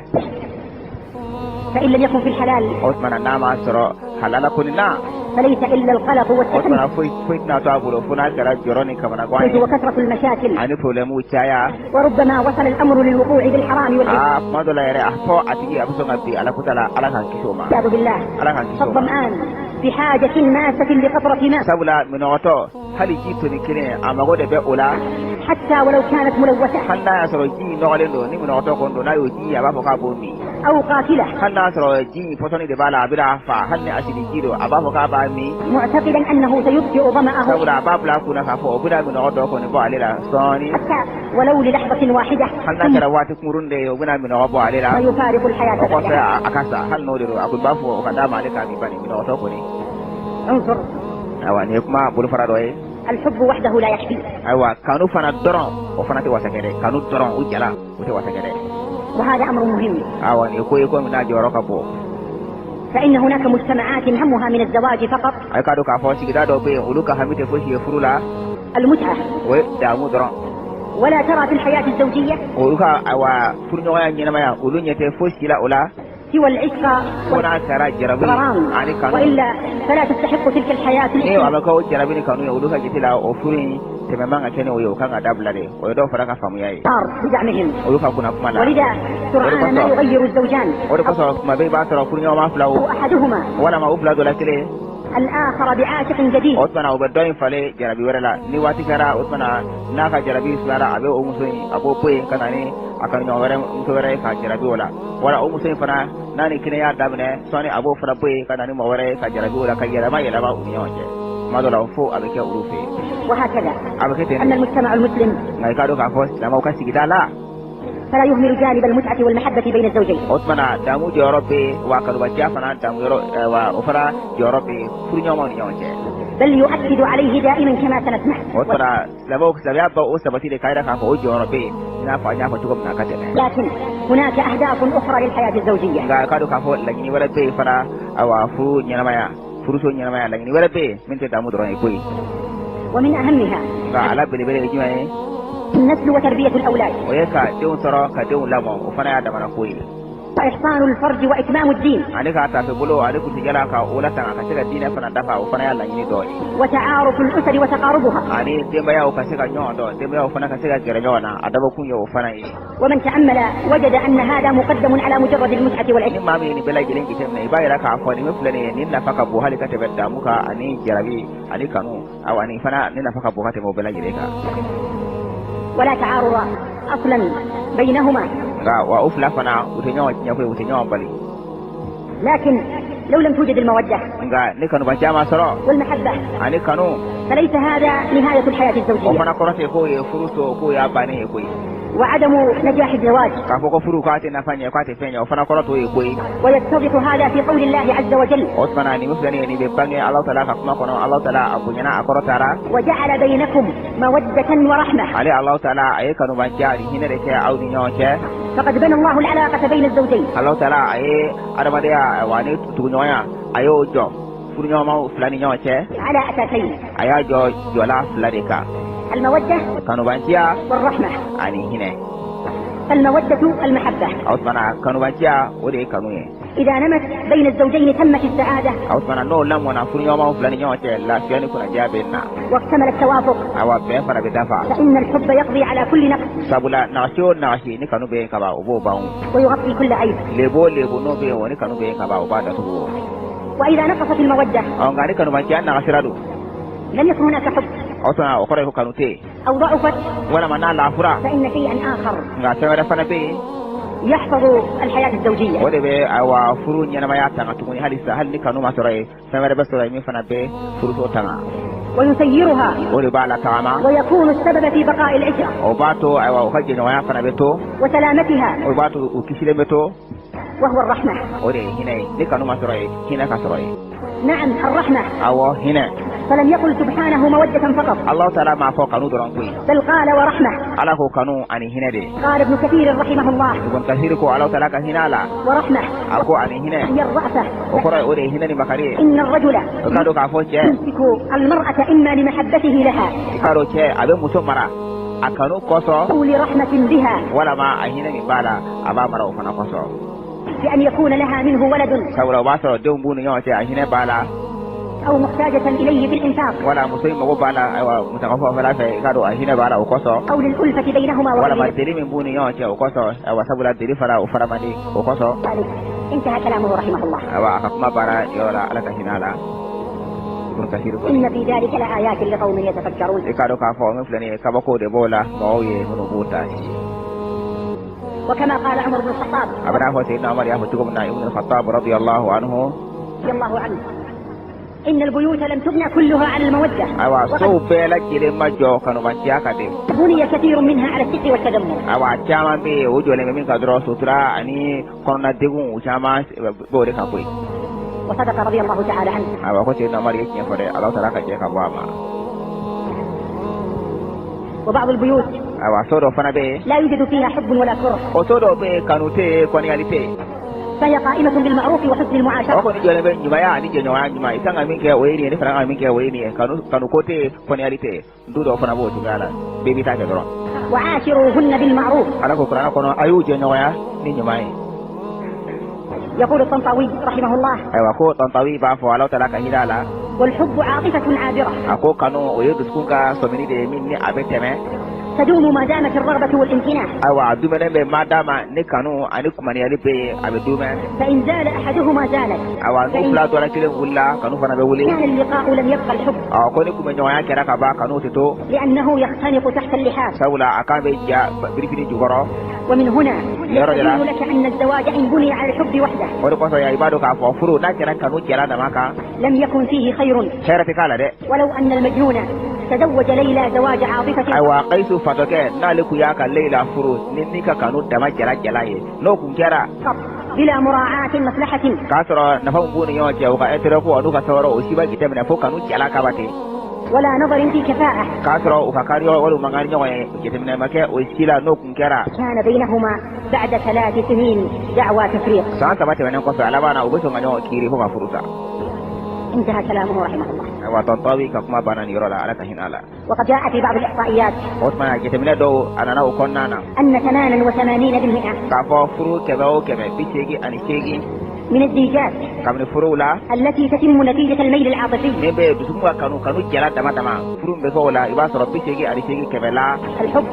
فإن لم يكن في الحلال، O tuma na, n'a m'a sɔrɔ halala kɔni na، فليس إلا القلق o tuma والتشنج na, foyi foyi tɛna to a bolo fo n'a kɛra jɔrɔ ni kamanagan ye وكثرة المشاكل. ani problème caya. وربما وصل الأمر للوقوع بالحرام والعياذ Aa, kuma dɔ la yɛrɛ, a fɔ a tigi a bɛ sɔn ka bin Ala kuta la. Ala k'an kisi o ma. بالله. Ala k'an kisi o ma. فالظمآن بحاجة ماسة لقطرة ماء، Sabula minɔgɔtɔ, hali ji toni kelen, a mago de bɛ o la، حتى ولو كانت ملوثة hali n'a y'a sɔrɔ ji in nɔgɔlen don. Ni minɔgɔtɔ kɔni don, n'a y'o ji ye, a b'a fɔ k'a b'o min. أو قاتلة، Hali n'a y'a sɔrɔ ji in pɔsɔni de b'a la, a bɛna a fa, hali ni asidi ji don, a b'a fɔ k'a b'a min. معتقدا أنه سيطفئ ظمأه، Sabula a b'a bila a kunna k'a fɔ o bɛna minɔgɔ dɔ kɔni bɔ ale la sɔɔni، حتى ولو للحظة واحدة، hali n'a kɛra waati kunkurun de ye, o bɛna minɔgɔ bɔ ale la، ثم يفارق الحياة o kɔfɛ بعدها. a ka sa, hali n'o de don, a kun b'a fɔ o ka d'a ma ale k'a min bani minɔgɔtɔ kɔni. عنصر Ayiwa, nin ye kuma bolofara dɔ ye. الحب وحده لا يكفي. Ayiwa, kanu fana dɔrɔn, o fana tɛ wasa kɛ dɛ. Kanu dɔrɔn, o jala, o tɛ wasa kɛ dɛ. وهذا أمر مهم. Ayiwa, nin ye ko ye, ko min n'a jɔyɔrɔ ka bon. فإن هناك مجتمعات همها من الزواج فقط A ye k'a dɔn k'a fɔ sigida dɔw bɛ yen, olu ka hami tɛ fosi ye furu la المتعة، o ye damu dɔrɔn، ولا ترى في الحياة الزوجية olu ka ayiwa furuɲɔgɔnya ɲɛnamaya, olu ɲɛ tɛ fosi la o la سوى العشق fo n'a kɛra jarabi والغرام، ani kanu. وإلا فلا تستحق تلك الحياة Ni a bɛ kɛ o jarabi ni kanu ye, olu ka jate la, o furu in tɛmɛ man ka kɛ ni o ye, o kan ka dabila de. O ye dɔw fana ka faamuya ye الاستقرار بزعمهم. olu ka kunna kuma la. ولذا سرعان ما يغير الزوجان O de kosɔn, tuma bɛɛ i b'a sɔrɔ furuɲɔgɔnma filaw أو أحدهما walama u fila dɔ la kelen الآخر بعاشق جديد. o tuma na, o bɛ dɔ in falen jarabi wɛrɛ la. Ni waati kɛra, o tuma na, n'a ka jarabi sumayara, a bɛ o muso in, a b'o bɔ yen ka na ni a ka ɲɔgɔn wɛrɛ, muso wɛrɛ ye ka jarabi o la. Wala o muso in fana, n'a ni kelen y'a daminɛ sɔɔni, a b'o fana bɔ yen ka na ni mɔgɔ wɛrɛ ye ka jarabi o la, ka yɛlɛma yɛlɛma u ni ɲɔgɔn cɛ. Tuma dɔ la, fo a bɛ kɛ olu fɛ yen. وهكذا. A bɛ kɛ ten أما de. المجتمع المسلم Nka i k'a dɔn k'a fɔ silamɛw ka sigida la، فلا يهمل جانب المتعة والمحبة بين الزوجين، o tuma na, damu jɔyɔrɔ bɛ yen, wa kanubanciya fana damu yɔrɔ wa o fana jɔyɔrɔ bɛ yen furuɲɔgɔnmaw ni ɲɔgɔn cɛ. بل يؤكد عليه دائما كما سنسمع. O tuma na, silamɛw, silamɛya ba o sabati de k'a jira k'a fɔ o jɔyɔrɔ bɛ yen, i n'a fɔ an y'a fɔ cogo min na ka tɛmɛ. لكن هناك أهداف أخرى للحياة الزوجية. Nka k'a dɔn k'a fɔ laɲini wɛrɛ bɛ yen fana. Ayiwa, furu ɲɛnamaya, furuso ɲɛnamaya, laɲini wɛrɛ bɛ yen min tɛ damu dɔrɔn ye koyi. ومن أهمها Nka a la belebele ye jumɛn ye? النسل وتربية الأولاد، O ye ka denw sɔrɔ, ka denw lamɔ, o fana y'a damana ko ye. وإحصان الفرج وإتمام الدين، Ani k'a tafe bolo ani kunsijala ka o latanga ka se ka diinɛ fana dafa, o fana y'a laɲini dɔ ye. وتعارف الأسر وتقاربها. Ani denbayaw ka se ka ɲɔgɔn dɔn, denbayaw fana ka se ka gɛrɛ ɲɔgɔn na, a dabɔkun ye o fana ye. ومن تأمل وجد أن هذا مقدم على مجرد المتعة Ni والعشق. maa min ye nin bɛɛ lajɛlen jateminɛ, i b'a yira k'a fɔ nin min filɛ nin ye, nin nafa ka bon hali ka tɛmɛ damu kan ani jarabi ani kanu. Awa, nin fana nin nafa ka bon ka tɛmɛ o bɛɛ lajɛlen kan. ولا تعارض أصلا بينهما. Nka wa o fila fana, u tɛ ɲɔgɔn tiɲɛ koyi, u tɛ ɲɔgɔn bali. لكن لو لم توجد المودة Nka ni kanubanciya ma sɔrɔ والمحبة ani kanu, فليس هذا نهاية الحياة o الزوجية fana kɔrɔ tɛ k'o ye furu so k'o y'a bannen ye koyi. وعدم نجاح الزواج. K'a fɔ ko furu k'a tɛ nafa ɲɛ, k'a tɛ fɛn ɲɛ, o fana kɔrɔ t'o ye koyi. ويتضح هذا في قول الله عز وجل: O tuma na, nin filɛ nin ye, nin bɛ bange Alahu Taala ka kuma kɔnɔ. Alahu Taala a bonyana, a kɔrɔ taara. وجعل بينكم مودة ورحمة. Ale Alahu Taala a ye kanubanciya ani hinɛ de kɛ aw ni ɲɔgɔn cɛ. فقد بنى الله العلاقة بين الزوجين Alahu Taala a ye adamadenya wa ni tuguɲɔgɔnya, a y'o jɔ furuɲɔgɔnmaw fila ni ɲɔgɔn cɛ. على أساسين: A y'a jɔ jɔla fila de kan: المودة kanubanciya والرحمة. ani hinɛ. فالمودة المحبة. O tuma na, kanubanciya, o de ye kanu ye. إذا نمت بين الزوجين تمت السعادة O tuma na, n'o lamɔna furuɲɔgɔnmaw fila ni ɲɔgɔn cɛ, lafiya ni kunnadiya bɛ na. واكتمل التوافق، Awa, bɛn fana bɛ dafa. فإن الحب يقضي على كل نقص Sabula nagasi o nagasi, ni kanu bɛ yen kaban, o b'o ban o. ويغطي كل عيب. Lebu o lebu n'o bɛ yen o, ni kanu bɛ yen kaban, o b'a datugu o. وإذا نقصت المودة Ɔ, nka ni kanubanciya nagasira don, لم يكن هناك حب، o tuma o kɔrɔ ye ko kanu tɛ yen، أو ضعفت، walama n'a lafura، فإن شيئا آخر nka fɛn wɛrɛ fana bɛ yen، يحفظ الحياة الزوجية o de bɛ ayiwa furu ɲɛnamaya tanga tuguni. Halisa, hali ni kanu ma sɔrɔ yen, fɛn wɛrɛ bɛ sɔrɔ yen min fana bɛ furuso tanga. ويسيرها O de b'a la tagama. ويكون السبب في بقاء العشرة O b'a to ayiwa u ka jɛɲɔgɔnya fana bɛ to، وسلامتها، o b'a to u kisilen bɛ to. وهو الرحمة. O de ye hinɛ ye. Ni kanu ma sɔrɔ yen, hinɛ ka sɔrɔ yen. نعم، الرحمة. Awɔ, hinɛ. فلم يقل سبحانه مودة فقط، Alahu Taala m'a fɔ kanu dɔrɔn koyi، بل قال ورحمة. Ala ko kanu ani hinɛ de. قال ابن كثير رحمه الله: Ibn Kasiri ko, Alahu Taala ka hinɛ a la، ورحمة a ko ani hinɛ، هي الرأفة. O kɔrɔ ye o de ye hinɛ ni makari ye. إن الرجل O ka dɔn k'a fɔ cɛ، يمسك المرأة إما لمحبته لها i ka dɔn cɛ a bɛ muso mara a kanu kosɔn، أو لرحمة بها، walama a hinɛ min b'a la, a b'a mara o fana kosɔn، بأن يكون لها منه ولد، sabula o b'a sɔrɔ denw b'u ni ɲɔgɔn cɛ, a hinɛ b'a la، أو محتاجة إليه في الإنفاق، wala muso in mago b'a la ayiwa musaka fanfɛla fɛ, i ka dɔn a hinɛ b'a la o kosɔn، أو للألفة بينهما walama وغير deli min b'u ni ɲɔgɔn cɛ o kosɔn, ayiwa sabula deli fana o fara man di o kosɔn. ذلك. انتهى كلامه رحمه الله. Ayiwa, a ka kuma baara yɔrɔ la, Ala ka hinɛ a la, Ibn Kasiri ko. إن في ذلك لآيات لقوم يتفكرون. I k'a dɔn k'a fɔ min filɛ nin ye, kabako de b'o la mɔgɔw ye minnu b'u ta. وكما قال عمر بن الخطاب A bɛ n'a fɔ Seyidina Umar y'a fɔ cogo min na, Ibn Khattab radiyallahu anhu، رضي الله عنه: إن البيوت لم تبنى كلها على المودة، ayiwa sow وقد bɛɛ lajɛlen ma jɔ kanubanciya kan de. بني كثير منها على الستر والتذمر. Ayiwa, caman bɛ yen, o jɔlen bɛ min kan dɔrɔn, sutura ani kɔnɔna degun, o caman b'o de kan koyi. وصدق رضي الله تعالى عنه. Ayiwa, ko Seyidina Umar ye tiɲɛ fɔ dɛ, Alahu Taala ka jɛ ka bɔ a ma. وبعض البيوت Ayiwa, so dɔ fana bɛ yen، لا يوجد فيها حب ولا كره، o so dɔw bɛ yen, kanu tɛ yen, kɔniyali tɛ yen. فهي قائمة بالمعروف وحسن O المعاشرة. kɔni jɔlen bɛ ɲumanya ani jɛɲɔgɔnya ɲuman. I kan ka min kɛ, o ye nin ye, ne fana kan ka min kɛ, o ye nin ye. Kanu kanu ko tɛ yen, kɔniyali tɛ yen. Du dɔw fana b'o cogoya la, bɛɛ b'i ta kɛ dɔrɔn. وعاشروهن بالمعروف. Ala ko kuranɛ kɔnɔ, a y'u jɛɲɔgɔnya ni ɲuman ye. يقول الطنطاوي رحمه الله: Ayiwa, ko Tantawi b'a fɔ, Alahu Taala ka hinɛ a la، والحب عاطفة عابرة، a ko kanu, o ye dusukun ka sɔmini de ye min ni a bɛ tɛmɛ. تدوم ما دامت الرغبة والامتناع. Ayiwa, a dumɛnen bɛ ma d'a ma ni kanu ani kumaniyali bɛ yen, a bɛ dumɛ. فإن زال أحدهما زالت. Ayiwa, n'u فإن fila dɔ la kelen wulila, kanu fana bɛ wuli. كان اللقاء لم يبقى الحب، Ɔ, ko ni kunbɛɲɔgɔnya kɛra ka ban, kanu tɛ to، لأنه يختنق تحت اللحاف. Sabula a kan bɛ ja birifini jukɔrɔ. ومن هنا يا رجل. يبين لك أن الزواج إن بني على الحب وحده O de kosɔn ya, i b'a dɔn k'a fɔ furu n'a kɛra kanu jɛra dama kan، لم يكن فيه خير. Hɛrɛ tɛ k'a la dɛ. ولو أن المجنون تزوج ليلى زواج عاطفة Ayiwa, Kayisu fatɔkɛ n'ale kun y'a ka Leyila furu ni ka kanu dama jɛra jala ye, n'o kun kɛra فقط بلا مراعاة مصلحة، k'a sɔrɔ nafa min b'u ni ɲɔgɔn cɛ, u ka intérêt ko n'u ka sɔrɔ, o si b'a jateminɛ fo kanu jala kaba ten، ولا نظر في كفاءة، k'a sɔrɔ u ka kari ɲɔgɔn wali u man kari ɲɔgɔn ye, jateminɛ ma kɛ o si la, n'o kun kɛra، كان بينهما بعد 3 سنين دعوى تفريق. San 3 tɛmɛnen kɔfɛ, a laban na u bɛ sɔn ka ɲɔgɔn kiiri fo ka furu sa. انتهى كلامه رحمه الله. Ayiwa, Tantawi ka kuma banna nin yɔrɔ la, Ala ka hinɛ a la. وقد جاء في بعض الإحصائيات O tuma jateminɛ dɔw a nana o kɔnɔna na أن 88% k'a fɔ furu 100 o 100, 88 من الزيجات kabini furuw la التي تتم نتيجة الميل العاطفي min bɛ dusukun ka kanu kanu jala dama dama, furu min bɛ kɛ o la, i b'a sɔrɔ 88 la، الحب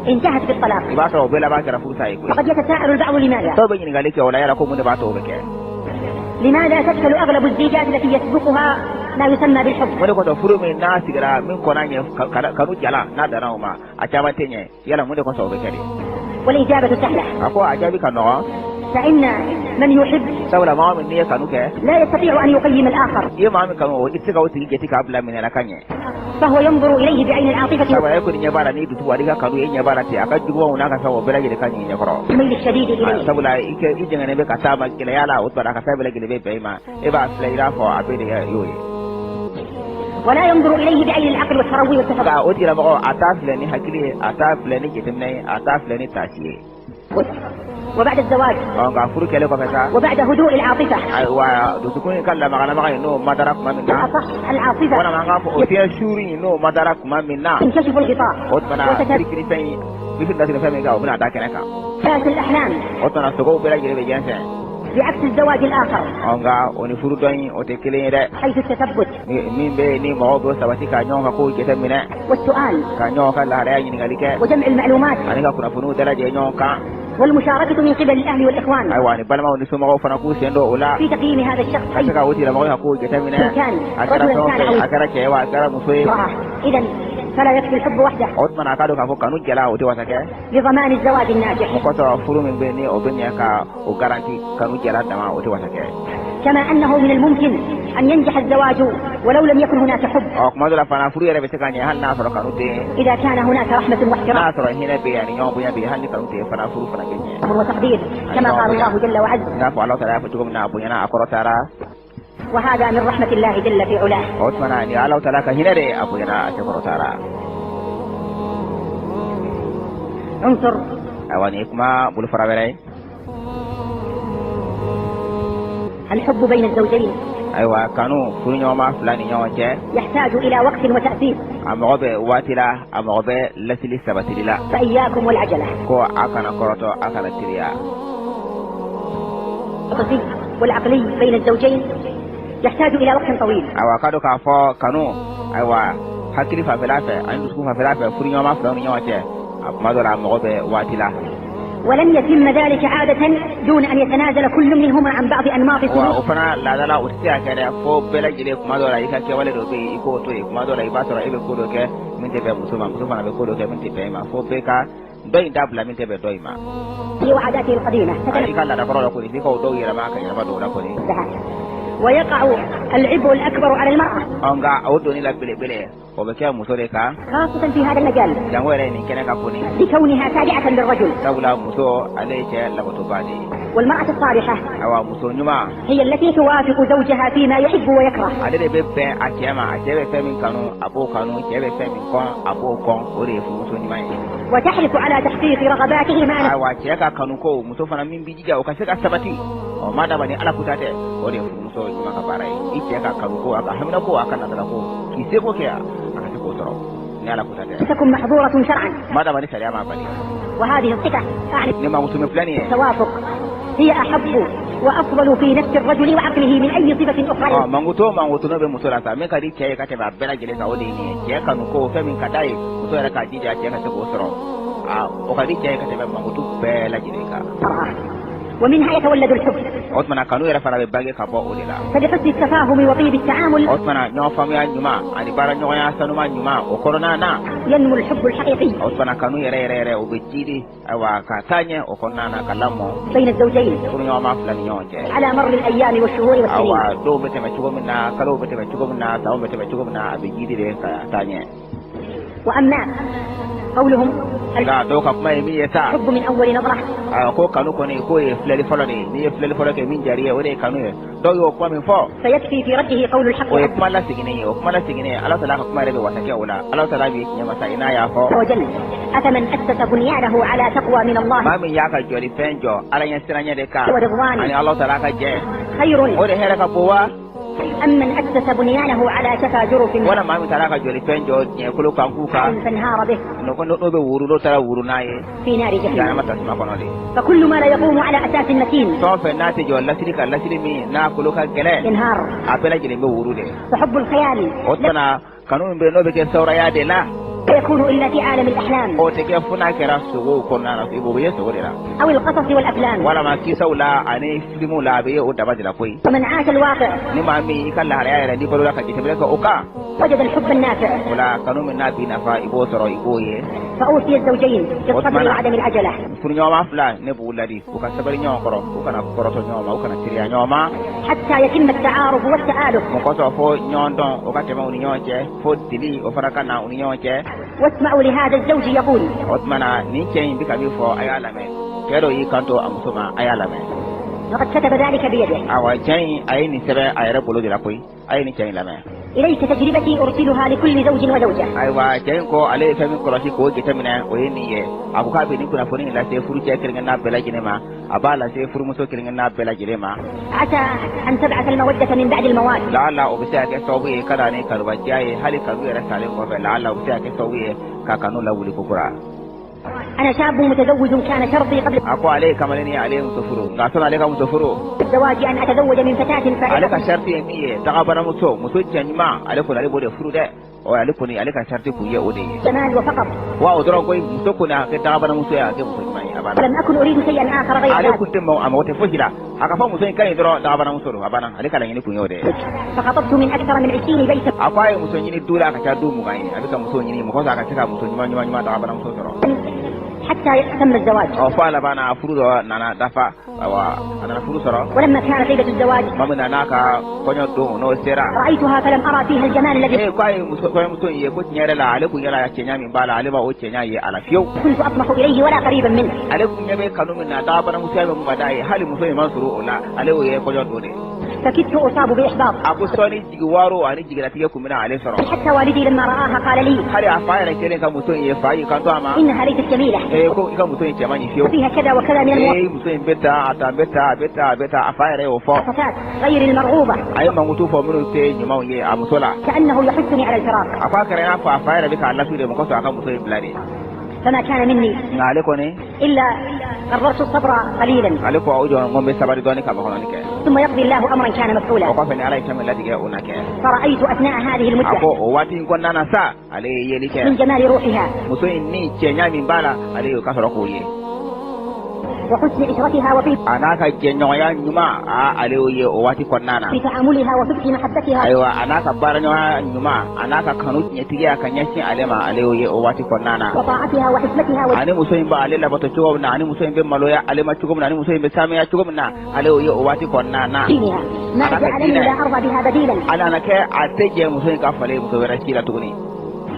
انتهت بالطلاق. i b'a sɔrɔ o bɛɛ laban kɛra furusa ye koyi. وقد يتساءل البعض لماذا؟ Dɔw bɛ ɲininkali kɛ o la, yala ko mun de b'a to o bɛ kɛ? لماذا تفشل أغلب الزيجات التي يسبقها ما يسمى بالحب؟ O de kosɔn furu min n'a sigira min kɔnna ɲɛ kanu jala n'a danna o ma, a caman tɛ ɲɛ. Yala mun de kosɔn o bɛ kɛ de? والإجابة سهلة. A ko a jaabi ka nɔgɔn. فإن من يحب Sabula maa min n'i ye kanu kɛ, لا يستطيع أن يقيم الآخر. i ye maa min kanu, i tɛ se ka o tigi jate k'a bila minɛ la ka ɲɛ. فهو ينظر إليه بعين العاطفة Sabula e kɔni ɲɛ b'a la n'i dusu ani ka kanu ye, e ɲɛ b'a la ten, a ka jugumanw n'a ka fɛnw, o bɛɛ lajɛlen ka ɲi i ɲɛkɔrɔ. والميل الشديد إليه. Sabula i kɛ i jɛngɛnnen bɛ ka taa ma gɛlɛya la, o tuma a ka fɛn bɛɛ lajɛlen bɛ bɛn i ma, e b'a filɛ i n'a fɔ a bɛ de y'o ye. ولا ينظر إليه بعين العقل والتروي والتفكر. Nka o tigilamɔgɔ, a t'a filɛ ni hakili ye, a t'a filɛ ni jateminɛ ye, a t'a filɛ ni taasi ye. وبعد الزواج Ɔ, nka furu kɛlen kɔfɛ sa, وبعد هدوء العاطفة، ayiwa, dusukun in ka lamagalamaga in, n'o madara tuma min na, الأصح العاطفة، walima an k'a fɔ o fiɲɛ suuru in, n'o madara tuma min na, ينكشف الغطاء o tuma na kirikiri fɛn in bifin lasiri fɛn min kan, o bɛna da kɛnɛ kan. وتتلاشى الأحلام. O tuma na sogow bɛɛ lajɛlen bɛ jɛnsɛn. بعكس الزواج الآخر، Ɔ, nka o ni furu dɔ in, o tɛ kelen ye dɛ. حيث التثبت Min bɛ yen ni mɔgɔw bɛ sabati ka ɲɔgɔn ka kow jateminɛ, والسؤال ka ɲɔgɔn ka lahalaya ɲininkali kɛ, وجمع المعلومات ani ka kunnafoniw dalajɛ ɲɔgɔn kan، والمشاركة من قبل الأهل والإخوان ayiwa, ni balimaw ni somɔgɔw fana k'u sen don o la في تقييم هذا الشخص ka se أي ka o tigilamɔgɔ ka kow jateminɛ, a kɛra fɛn o fɛn, a kɛra cɛ ye wa, a kɛra muso ye. امرأة. إذا فلا يكفي الحب وحده O tuma na a k'a dɔn k'a fɔ kanu jala, o tɛ wasa kɛ لضمان الزواج الناجح. O kɔsɔn, furu min bɛ yen ni o bɛ ɲɛ ka o garanti, kanu jala dama, o tɛ wasa kɛ. كما أنه من الممكن أن ينجح الزواج ولو لم يكن هناك حب، Ɔ, kuma dɔ la fana, furu yɛrɛ bɛ se ka ɲɛ hali n'a sɔrɔ kanu tɛ yen. إذا كان هناك رحمة N'a واحترام sɔrɔ hinɛ bɛ yen ani ɲɔgɔn bonya bɛ yen, hali ni kanu tɛ yen fana, furu fana bɛ ɲɛ. وتقدير، كما قال الله جل وعز. I n'a fɔ Ala taala y'a fɔ cogo min na, a bonyana, a kɔrɔtara. وهذا من رحمة الله جل في علاه. O tuma na nin ye Ala taala ka hinɛ de ye, a bonyana, a cɛkɔrɔtara. عنصر Ayiwa, nin ye kuma bolofara wɛrɛ ye. الحب بين الزوجين Ayiwa, kanu furuɲɔgɔnma fila ni ɲɔgɔn cɛ، يحتاج إلى وقت وتأسيس. a mago bɛ waati la, a mago bɛ lasili sabatili la. فإياكم والعجلة. Ko a kana kɔrɔtɔ, a kana teliya. العاطفي والعقلي بين الزوجين يحتاج إلى وقت طويل. Ayiwa, k'a dɔn k'a fɔ kanu, ayiwa, hakili fanfɛla fɛ ani dusukun fanfɛla fɛ, furuɲɔgɔnma filaw ni ɲɔgɔn cɛ, a kuma dɔ la, a mago bɛ waati la. ولن يتم ذلك عادة دون أن يتنازل كل منهما عن بعض أنماط Wa سلوك o fana laada la, o tɛ se ka kɛ dɛ fo bɛɛ lajɛlen, kuma dɔ la, i ka kɛwale dɔ bɛ yen, i k'o to yen. Kuma dɔ la, i b'a sɔrɔ e bɛ ko dɔ kɛ min tɛ bɛn muso ma, muso fana bɛ ko dɔ kɛ min tɛ bɛn i ma, fo bɛɛ ka dɔ in dabila min tɛ bɛn dɔ in ma. وعاداته القديمة I ka laada kɔrɔ la kɔni, f'i ka o dɔw yɛlɛma ka yɛlɛma dɔw la kɔni. تتنبهها، ويقع العبء الأكبر على المرأة، Ɔ, nka o doni la belebele, o bɛ kɛ muso de kan، خاصة في هذا المجال، jango yɛrɛ nin kɛnɛ ka kɔni، لكونها تابعة للرجل. Sabula muso, ale ye cɛ lakotoba de ye. والمرأة الصالحة Ayiwa, muso ɲuman، هي التي توافق زوجها فيما يحب ويكره. ale de bɛ bɛn a cɛ ma. A cɛ bɛ fɛn min kanu, a b'o kanu. Cɛ bɛ fɛn min kɔn, a b'o kɔn. O de ye furumuso ɲuman ye. وتحرص على تحقيق رغباته مع Ayiwa, cɛ ka kanu ko, muso fana min b'i jija o ka se ka sabati, ɔ, ma daba ni Ala kuta tɛ, o de ye furumuso ɲuman ka baara ye. I cɛ ka kanu ko, a ka hamina ko, a ka natala ko, k'i seko kɛ a ka se k'o sɔrɔ ni Ala kuta tɛ. تكن محظورة شرعا. Ma daba ni sariya ma bali. وهذه الصفة أعني Ni mankutu min filɛ nin ye، التوافق هي أحب وأفضل في نفس الرجل وعقله من أي صفة أخرى. Ɔ, mankutu o mankutu n'o bɛ muso la sa, min ka di cɛ ye ka tɛmɛ a bɛɛ lajɛlen kan, o de ye nin ye. Cɛ kanu ko, fɛn min ka d'a ye, muso yɛrɛ k'a jija cɛ ka se k'o sɔrɔ, a o ka di cɛ ye ka tɛmɛ mankutu bɛɛ lajɛlen kan. المرأة. ومنها يتولد الحب. O tuma na kanu yɛrɛ fana bɛ bange ka bɔ o de la. فبحسن التفاهم وطيب التعامل O tuma na ɲɔgɔn faamuya ɲuman ani baara ɲɔgɔnya sanuma ɲuman, o kɔnɔna na، ينمو الحب الحقيقي o tuma na kanu yɛrɛ yɛrɛ yɛrɛ, o bɛ jiidi, ayiwa, ka taa ɲɛ o kɔnɔna na, ka lamɔ بين الزوجين furuɲɔgɔnma fila ni ɲɔgɔn cɛ. على مر الأيام والشهور والسنين. Ayiwa, dɔw bɛ tɛmɛ cogo min na, kalow bɛ tɛmɛ cogo min na, sanw bɛ tɛmɛ cogo min na, a bɛ jiidi de ka taa ɲɛ. وأما قولهم Nka dɔw ka kuma ye min ye sa، الحب من أول نظرة، ayiwa, ko kanu kɔni, k'o ye filɛli fɔlɔ de ye. N'i ye filɛli fɔlɔ kɛ min diyara i ye, o de ye kanu ye. Dɔw y'o kuma min fɔ، فيكفي في رده قول الحق o ye عز kuma lasiginnen ye. O kuma lasiginnen ye, Ala taala ka kuma yɛrɛ bɛ wasakɛ o la. Ala taala bɛ tiɲɛ masa i n'a y'a fɔ: وجل أفمن أسس بنيانه على تقوى من الله Maa min y'a ka jɔlifɛn jɔ Ala ɲɛ siranɲɛ de kan ورضوانه ani Ala taala ka jɛ، خير o de hɛrɛ ka bon wa، أم من أسس بنيانه على شفا جرف wala maa min taara ka jɔlifɛn jɔ diɲɛkolo kan k'u kan فانهار به n'o bɛ wuru, n'o taara wuru n'a ye في نار جهنم؟ jahanama tasuma kɔnɔ de. فكل ما لا يقوم على أساس متين Fɛn o fɛn n'a tɛ jɔ lasiri kan, lasiri min n'a kolo ka gɛlɛn، ينهار. a bɛɛ lajɛlen bɛ wuru de. فحب الخيال O tuma na kanu min bɛ yen, n'o bɛ kɛ sawuraya de la، لا يكون إلا في عالم الأحلام o tɛ kɛ fo n'a kɛra sogow kɔnɔna na. O bɛ ye sogo de la، أو القصص والأفلام. walama kisaw la ani filimuw la, a bɛ ye o daba de la koyi. ومن عاش الواقع Ni maa min i ka lahalaya yɛrɛ, n'i balola ka jateminɛ kɛ o kan، وجد الحب النافع. O la, kanu min n'a b'i nafa, i b'o sɔrɔ, i b'o ye. فأوصي الزوجين بالصبر وأتمنى. وعدم العجلة. Furuɲɔgɔnma fila, ne b'u ladi u ka sabali ɲɔgɔn kɔrɔ, u kana kɔrɔtɔ ɲɔgɔn ma, u kana teliya ɲɔgɔn ma. حتى يتم التعارف والتآلف. Mun kosɔn? Fo ɲɔgɔn dɔn o ka tɛmɛ u ni ɲɔgɔn cɛ, fo dili o fana ka na u ni ɲɔgɔn cɛ. واسمعوا لهذا الزوج يقول. O tuma na, nin cɛ in bɛ ka min fɔ, a y'a lamɛn. Cɛ dɔ y'i kanto a muso ma, a y'a lamɛn. وقد كتب ذلك بيده. Awa, cɛ in a ye nin sɛbɛn a yɛrɛ bolo de la koyi. A ye nin cɛ in lamɛn. إليك تجربتي أرسلها لكل زوج وزوجة. Ayiwa, cɛ in ko ale ye fɛn min kɔlɔsi k'o jateminɛ, o ye nin ye. A ko k'a bɛ nin kunnafoni in lase furucɛ kelen-kelenna bɛɛ lajɛlen ma, a b'a lase furumuso kelen-kelenna bɛɛ lajɛlen ma. عسى أن تبعث المودة من بعد الموات. Laala o bɛ se ka kɛ sababu ye ka na ni kanubajiya ye, hali kanu yɛrɛ salen kɔfɛ, laala o bɛ se ka kɛ sababu ye ka kanu lawuli kokura. أنا شاب متزوج، كان شرطي قبل A ko ale ye kamalennin ye, ale ye muso furu, nka sɔnni ale ka muso furu, الزواج أن أتزوج من فتاة ale ka فائقة sariti ye min ye, dagabanamuso, muso cɛɲuman, ale kɔni ale b'o de furu dɛ. Ɔ, ale kɔni ale ka sariti kun ye o de ye. الجمال وفقط. Wa o dɔrɔn koyi, muso kɔni a ka kɛ dagabanamuso ye, a ka kɛ muso ɲuman ye, a banna. ولم أكن أريد شيئا آخر غير Ale ذلك. kun tɛ mɔgɔ, a mago tɛ fosi la, a ka fɔ muso in ka ɲi dɔrɔn, dagabanamuso don, a banna. Ale ka laɲini kun ye o de ye. فخطبت من أكثر من 20 بيتا A ko a ye muso ɲini du la, a ka ca du 20 ye, a bɛ ka muso ɲini mɔgɔ sɔrɔ a ka se ka muso ɲuman ɲuman ɲuman dagabanamuso sɔrɔ. حتى تم الزواج. Ɔ, fo a laban na, furu dɔ nana dafa. Ayiwa, a nana furu sɔrɔ. ولما كانت ليلة الزواج Tuma min na n'a ka kɔɲɔ don n'o sera, رأيتها فلم أرى فيها الجمال الذي ee, ko a ye muso kɔɲɔmuso in ye ko tiɲɛ yɛrɛ la, ale kun yɛrɛ cɛɲa min b'a la, ale b'a o cɛɲa ye a la fiyewu. كنت أطمح إليه ولا قريبا منه. Ale kun ɲɛ bɛ kanu min na, dagabanamusoya min kun ka d'a ye, hali muso in ma sɔrɔ o la, ale y'o ye kɔɲɔ don de. فكدت أصاب بإحباط. A ko sɔɔni jigi waaro ani jigilatigɛ kun bɛna ale sɔrɔ. حتى والدي لما رآها قال لي Hali a fa yɛrɛ kɛlen ka muso in ye, fa y'i kanto a ma: إنها ليست جميلة. Ee, ko i ka muso in cɛ man ɲi fiyewu. وفيها كذا وكذا من Ee, muso in bɛ tan, a tan bɛ tan, a bɛ tan, a bɛ tan. A fa yɛrɛ y'o fɔ. المواصفات غير المرغوبة. A ye mankutu fɔ minnu tɛ ɲumanw ye a muso la. كأنه يحثني على الفراق. A ko a kɛra i n'a fɔ a fa yɛrɛ bɛ k'a lasu de mɔgɔ sɔrɔ a ka muso in bila de. فما كان مني Nka ale kɔni, إلا قررت الصبر قليلا. ale ko o jɔ, n ko n bɛ sabali dɔɔni ka makɔnɔni kɛ. ثم يقضي الله أمرا كان O مفعولا. kɔfɛ, ni Ala ye fɛn min latigɛ, o na kɛ. فرأيت أثناء هذه A المدة ko o waati in kɔnɔna na sa, ale ye yeli من kɛ. جمال روحها Muso in ni cɛɲa min b'a la, ale y'o ka sɔrɔ k'o ye. وحسن عشرتها وطيب A n'a ka jɛɲɔgɔnya ɲuman, a ale y'o ye o waati kɔnɔna na. تعاملها وصدق محبتها. Ayiwa, a n'a ka baaraɲɔgɔnya ɲuman, a n'a ka kanu tiɲɛtigiya ka ɲɛsin ale ma, ale y'o ye o waati kɔnɔna na. وطاعتها وحكمتها. Ani muso in b'ale labato cogo min na, ani muso in bɛ maloya ale ma cogo min na, ani muso in bɛ sanuya cogo min na, ale y'o ye o waati kɔnɔna na. ودينها، ما أنا جعلني كدينة. لا أرضى بها بديلا. A nana kɛ a tɛ jɛ muso in ka falen muso wɛrɛ si la tuguni.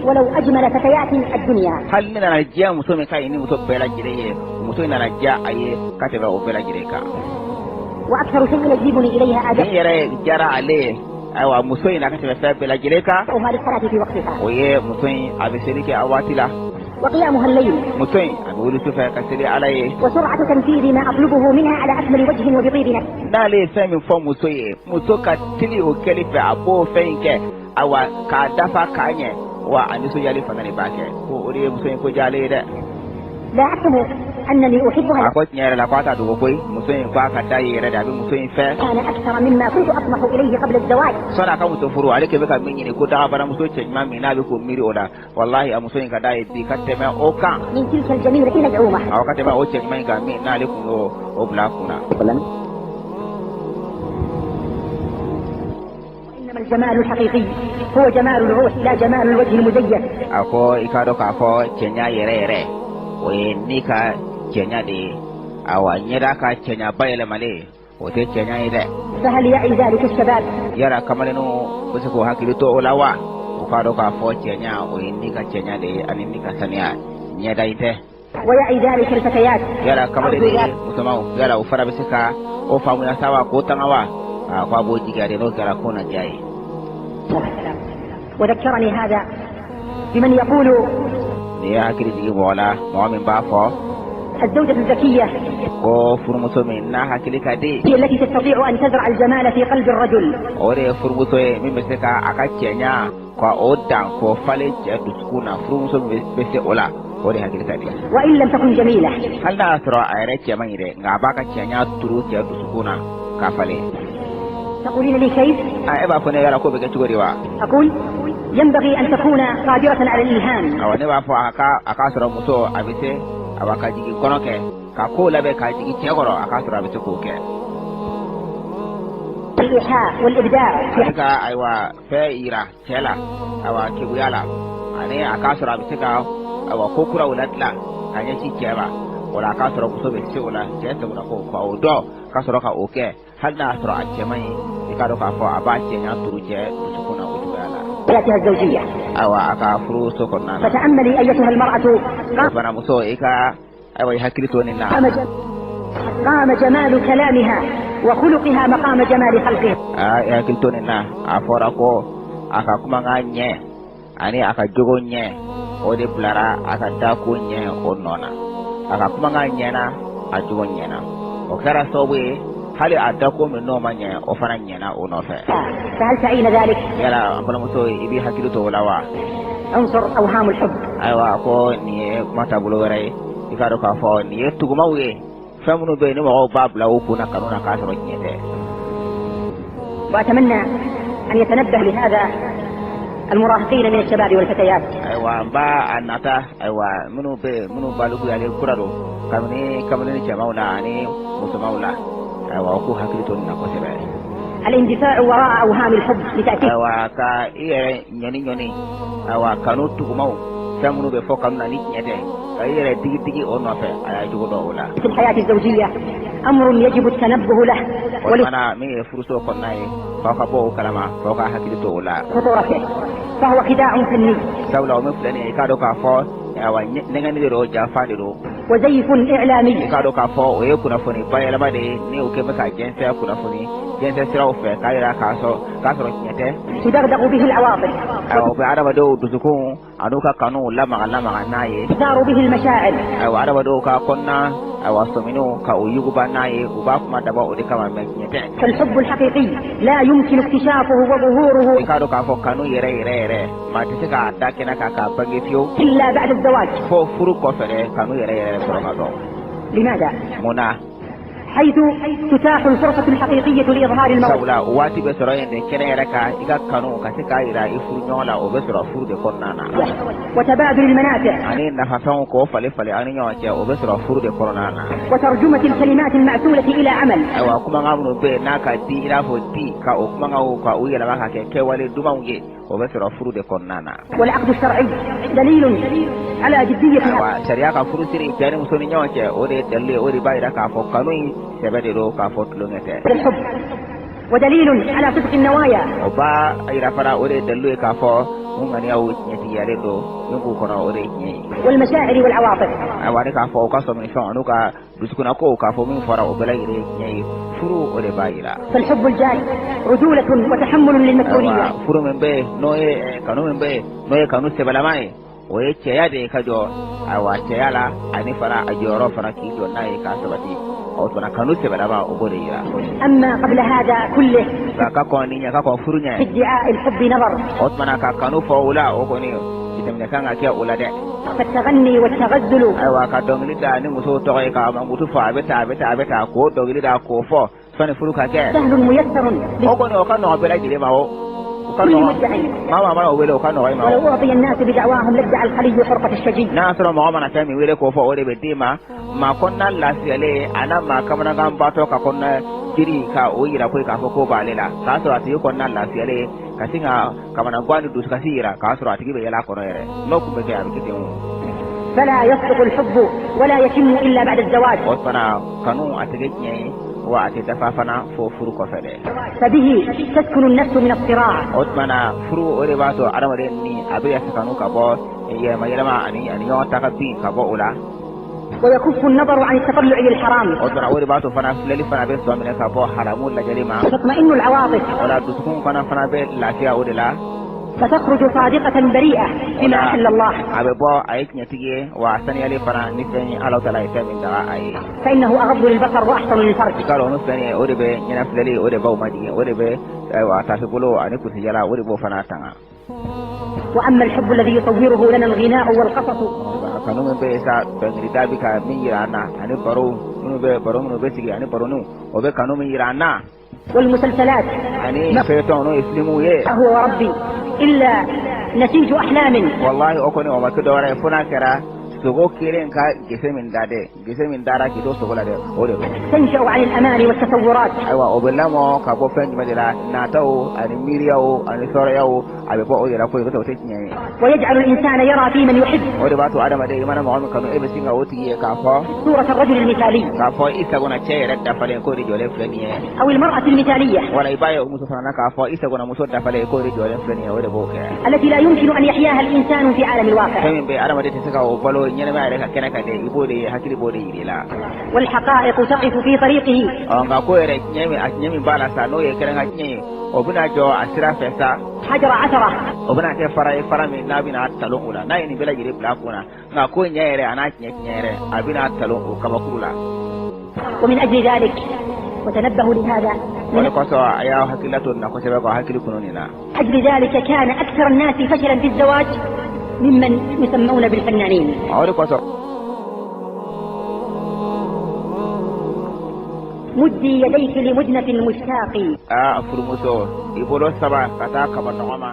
ولو أجمل فتيات الدنيا. Hali ne nana diya muso min ka ɲi ni muso bɛɛ lajɛlen ye, muso in nana diya a ye ka tɛmɛ o bɛɛ lajɛlen kan. وأكثر شيء يجذبني إليها Min yɛrɛ diyara ale ye, ayiwa, muso in na ka tɛmɛ fɛn bɛɛ lajɛlen kan, أداؤها للصلاة في وقتها. o ye muso in a bɛ seli kɛ a waati la. وقيامها الليل. Muso in a bɛ wuli sufɛ ka seli Ala ye. وسرعة تنفيذ ما أطلبه منها على أكمل وجه وبطيب نفس. N'ale ye fɛn min fɔ muso ye, muso ka teli o kɛli fɛ, a b'o fɛn in kɛ, awa, k'a dafa k'a ɲɛ, wa a nisɔndiyali fana de b'a kɛ, ko o de ye muso in ko diya ale ye dɛ. لا أكتم أنني أحبها. A ko tiɲɛ yɛrɛ la, ko a t'a dogo koyi, muso in ko a ka da ye yɛrɛ de, a bɛ muso in fɛ. كان أكثر مما كنت أطمح إليه قبل الزواج. Sɔnni a ka muso furu, ale kɛ bɛ ka min ɲini ko dagabanamuso cɛɲuman min n'a bɛ k'o miiri o la, walahi, a muso in ka d'a ye bi ka tɛmɛ o kan. من تلك الجميلة المزعومة. Awɔ, ka tɛmɛ o cɛɲuman in kan min n'ale kun y'o o bila a kun na. وإنما الجمال الحقيقي هو جمال الروح لا جمال الوجه المزيف. A ko i k'a dɔn k'a fɔ cɛɲa yɛrɛ yɛrɛ, o ye ni ka cɛɲa de ye. Awa, ɲɛda ka cɛɲa bayɛlɛmalen, o tɛ cɛɲa ye dɛ. فهل يعي ذلك الشباب؟ Yala kamalenninw bɛ se k'o hakili to o la wa? U k'a dɔn k'a fɔ cɛɲa, o ye ni ka cɛɲa de ye ani ni ka saniya, ɲɛda in tɛ. ويعي ذلك الفتيات؟ Yala kamalennin musomanw, yala o fana bɛ se ka o faamuya sa wa, k'o tanga wa? A ko a b'o jigiya de, n'o kɛra ko na diya ye. وذكرني هذا بمن يقول Nin ye hakili jigin mɔgɔ la, mɔgɔ min b'a fɔ الزوجة الذكية ko furumuso min n'a hakili ka di, هي التي تستطيع أن تزرع الجمال في قلب الرجل. O de ye furumuso ye min bɛ se ka a ka cɛɲa ka o dan k'o falen cɛ dusukun na. Furumuso min bɛ se o la, o de hakili ka di. وإن لم تكن جميلة. Hali n'a y'a sɔrɔ a yɛrɛ cɛ man ɲi dɛ, nka a b'a ka cɛɲa turu cɛ dusukun na k'a falen. تقولين لي كيف؟ A e b'a fɔ ne yala k'o bɛ kɛ cogo di wa? أقول ينبغي أن تكون قادرة على الإلهام. Awɔ, ne b'a fɔ a k'a sɔrɔ muso a bɛ se, awa, ka jigin kɔnɔ kɛ ka ko labɛn k'a jigin cɛ kɔrɔ, a k'a sɔrɔ a bɛ se k'o kɛ. الإيحاء والإبداع في Ani ka ayiwa fɛn yira cɛ la, ayiwa keguya la, ani a k'a sɔrɔ a bɛ se ka ayiwa ko kuraw ladilan ka ɲɛsin cɛ ma. O la, a k'a sɔrɔ muso bɛ se o la, cɛ sagona ko ka o dɔn ka sɔrɔ ka o kɛ, hali n'a y'a sɔrɔ a cɛ man ɲi. I k'a dɔn k'a fɔ a b'a cɛɲa turu cɛ dusukun na o cogoya la. حياتها الزوجية. Ayiwa, a ka furu so kɔnɔna na. فتأملي أيتها المرأة. O fana, muso, i ka ayiwa i hakili to nin na. قام جمال كلامها وخلقها مقام جمال خلقها. Aa, i hakili to nin na. A fɔra ko a ka kumakan ɲɛ ani a ka jogo ɲɛ, o de bilara a ka dako ɲɛ o nɔ na. A ka kumakan ɲɛna, a jogo ɲɛna, o kɛra sababu ye hali a dako min n'o ma ɲɛ, o fana ɲɛna o nɔfɛ. فهل تعين ذلك؟ Yala an balimamuso, i b'i hakili to o la wa? عنصر أوهام الحب. Ayiwa, ko nin ye kuma taabolo wɛrɛ ye. I k'a dɔn k'a fɔ nin ye tugumaw ye, fɛn minnu bɛ yen ni mɔgɔw b'a bila u kun na kanu na k'a sɔrɔ tiɲɛ tɛ. وأتمنى أن يتنبه لهذا المراهقين من الشباب والفتيات. Ayiwa, n b'a a nata, ayiwa, minnu bɛ yen, minnu balikuyalen kura don, kabini kamalen ni cɛmanw la ani musomanw la, ayiwa, u k'u hakili to nin na kosɛbɛ. الاندفاع وراء أوهام الحب لتأتيه Ayiwa, ka i yɛrɛ ɲɔni ɲɔni, ayiwa, kanu tugumaw, fɛn minnu bɛ fɔ kanu na ni tiɲɛ tɛ, ka i yɛrɛ digi digi o nɔfɛ, a y'a jogo dɔn o la. في الحياة الزوجية أمر يجب التنبه له O fana min ye furuso kɔnɔna ye, f'aw ka bɔ o kalama, f'aw ka hakili to o la. ولخطورته، فهو خداع فني Sabula o min filɛ nin ye, i k'a dɔn k'a fɔ ayiwa nɛgɛnni de don, janfa de don. وزيف إعلامي. I k'a dɔn k'a fɔ o ye kunnafoni bayɛlɛma de ye, ni o kɛ bɛ ka jɛnsɛn kunnafoni jɛnsɛn siraw fɛ k'a yira k'a sɔrɔ tiɲɛ tɛ. تدغدغ به العواطف. Ayiwa, o bɛ adamadenw dusukun an'u ka kanu lamaga lamaga n'a ye. وتثار به المشاعر. Ayiwa, adamadenw ka kɔnɔna, ayiwa, sɔminiw ka o yuguba n'a ye, u b'a kuma dabɔ o de kama, mɛ tiɲɛ tɛ. فالحب الحقيقي لا يمكن اكتشافه وظهوره I k'a dɔn k'a fɔ kanu yɛrɛ yɛrɛ yɛrɛ, maa tɛ se k'a da kɛnɛ kan k'a bange fiyewu إلا بعد الزواج. fo furu kɔfɛ dɛ, kanu yɛrɛ yɛrɛ sɔrɔ ka dɔn. لماذا؟ Mun na? حيث تتاح الفرصة الحقيقية لإظهار المودة. Sabula o waati bɛ sɔrɔ yen de, kɛnɛ yɛrɛ kan, i ka kanu ka se k'a yira i furu ɲɔgɔn la, o bɛ sɔrɔ furu de kɔnɔna na. وتبادل المنافع. Ani nafafɛnw k'o falen falen an ni ɲɔgɔn cɛ, o bɛ sɔrɔ furu de kɔnɔna na. وترجمة الكلمات المعسولة إلى عمل. Ayiwa, kumakan minnu bɛ yen n'a ka di i n'a fɔ di, ka o kumakanw ka u yɛlɛma ka kɛ kɛwale dumanw ye, o bɛ sɔrɔ furu de kɔnɔna na. والعقد الشرعي دليل على جدية Ayiwa, sariya ka furu siri cɛ ni muso ni ɲɔgɔn cɛ, o de ye dalilu ye, o de b'a yira k'a fɔ kanu in sɛbɛ de don, k'a fɔ tulonkɛ tɛ. هذا الحب ودليل على صدق النوايا. O b'a yira fana, o de ye dalilu ye k'a fɔ mun ŋaniyaw tiɲɛtigiyalen don, min b'u kɔnɔ, o de ye tiɲɛ ye. والمشاعر والعواطف. Ayiwa, ne k'a fɔ u ka sɔminifɛnw an'u ka dusukunna kow, k'a fɔ min fɔra, o bɛɛ lajɛlen ye tiɲɛ ye, furu o de b'a yira. فالحب الجاد رجولة وتحمل للمسؤولية. Ayiwa, furu min bɛ yen n'o ye kanu min bɛ yen n'o ye kanu sɛbɛlama ye, o ye cɛya de ye ka jɔ, ayiwa, cɛya la, ani fana a jɔyɔrɔ fana k'i jɔ n'a ye k'a sabati. O fana kanu sɛbɛlama, o b'o de yira. أما قبل هذا كله Nka ka kɔn nin ɲɛ, ka kɔn furu ɲɛ, في ادعاء الحب نظر. o tuma ka kanu fɔ o la, o kɔni jateminɛ kan ka kɛ o la dɛ. فالتغني والتغزل Ayiwa, ka dɔnkili da ni musow tɔgɔ ye, ka mankutu fɔ, a bɛ tan, a bɛ tan, a bɛ tan, k'o dɔnkili da k'o fɔ sɔnni furu ka kɛ, سهل ميسر o kɔni o ka nɔgɔn bɛɛ lajɛlen ma. O ka لكل nɔgɔn مدعي. maa maa mana o wele, o ka nɔgɔn i ma o. ولو أعطي الناس بدعواهم لادعى الخلي حرقة الشجي. N'a y'a sɔrɔ mɔgɔ mana fɛn min wele k'o fɔ, o de bɛ d'i ma. Maa kɔnɔna lafiyalen a n'a maa kamanagan batɔ ka kɔnɔna jiri ka o yira ko k'a fɔ ko b'ale la, k'a sɔrɔ a tigi kɔnɔna lafiyalen, ka sin ka kamanagan ni dusukasi yira, k'a sɔrɔ a tigi bɛ yɛlɛ a kɔnɔ yɛrɛ, n'o tun bɛ kɛ, a bɛ kɛ ten o. فلا يصدق الحب ولا يتم إلا بعد الزواج. O fana, kanu a tɛ kɛ tiɲɛ ye, wa a tɛ dafa fana fo furu kɔfɛ dɛ. فبه تسكن النفس من الصراع. O tuma na, furu o de b'a to adamaden ni a bɛ kanu ka bɔ yɛlɛma yɛlɛma ani ɲɔgɔn ta ka bin ka bɔ o la. ويكف النظر عن التطلع للحرام. O tuma o de b'a to fana filɛli fana bɛ sɔn minɛ ka bɔ haramu lajɛli ma. تطمئن العواطف. O la, dusukun fana bɛ lafiya o de la. فتخرج صادقة بريئة بما أحل الله. A bɛ bɔ a ye tiɲɛtigi ye, wa a saniyalen fana ni fɛn ye Ala taala ye fɛn min daga a ye. فإنه أغض للبصر وأحسن للفرج. I k'a dɔn o min filɛ nin ye, o de bɛ ɲɛnafilɛli, o de b'aw majigin, o de bɛ ayiwa tafe bolo ani kursijala, o de b'o fana tanga. وأما الحب الذي يصوره لنا الغناء والقصص Kanu min bɛ yen sa, dɔnkilida bɛ ka min yira an na, ani baro minnu bɛ, baro minnu bɛ sigi ani baroniw, o bɛ kanu min yira an na, والمسلسلات ani feuilleton, n'o ye filimuw ye, هو وربي إلا نسيج أحلام wallahi o kɔni o ma kɛ dɔwɛrɛ ye fo n'a kɛra Sogo kelen ka gese min da dɛ, gese min dara k'i to sogo la dɛ, o de don. تنشأ عن الأماني والتصورات. Ayiwa, o bɛ lamɔ ka bɔ fɛn jumɛn de la? Nataw ani miiriyaw ani sɔrɔyaw, a bɛ bɔ o de la koyi, o tɛ tiɲɛ ye. ويجعل الإنسان يرى في من يحب O de b'a to adamaden, i mana mɔgɔ min kanu, e bɛ sin ka o tigi ye k'a fɔ صورة الرجل المثالي k'a fɔ i sagona cɛ yɛrɛ dafalen k'o de jɔlen filɛ nin ye. أو المرأة المثالية Wala i b'a ye o muso fana na k'a fɔ i sagona muso dafalen k'o de jɔlen filɛ nin ye, o de b'o kɛ. التي لا يمكن أن يحياها الإنسان في عالم الواقع. Fɛn min bɛ adamaden tɛ se ka o balo ɲɛnɛmaya yɛrɛ ka kɛnɛ kan dɛ, i b'o de ye, hakili b'o de yir'i la. والحقائق تقف في طريقه. Ɔ, nka ko yɛrɛ tiɲɛ min, a tiɲɛ min b'a la sa, n'o ye kɛrɛnkɛ tiɲɛ ye, o bɛna jɔ a sira fɛ sa. حجر عثرة. O bɛna kɛ fara ye, fara min n'a bɛna talon o la. N'a ye nin bɛɛ lajɛlen bila a kun na, nka ko ɲɛ yɛrɛ a n'a tiɲɛ tiɲɛ yɛrɛ, a bɛna talon o kabakuru la. ومن أجل ذلك، وتنبهوا لهذا، O de من kosɔn, a y'aw hakilila to nin na kosɛbɛ, k'aw hakili kunu nin na. أجل ذلك كان أكثر الناس فشلا في الزواج ممن يسمون بالفنانين. O de kosɔn. مدي يديك لمدنة المشتاق. Aa, furumuso, i bolo saba ka taa kaba nɔgɔ ma.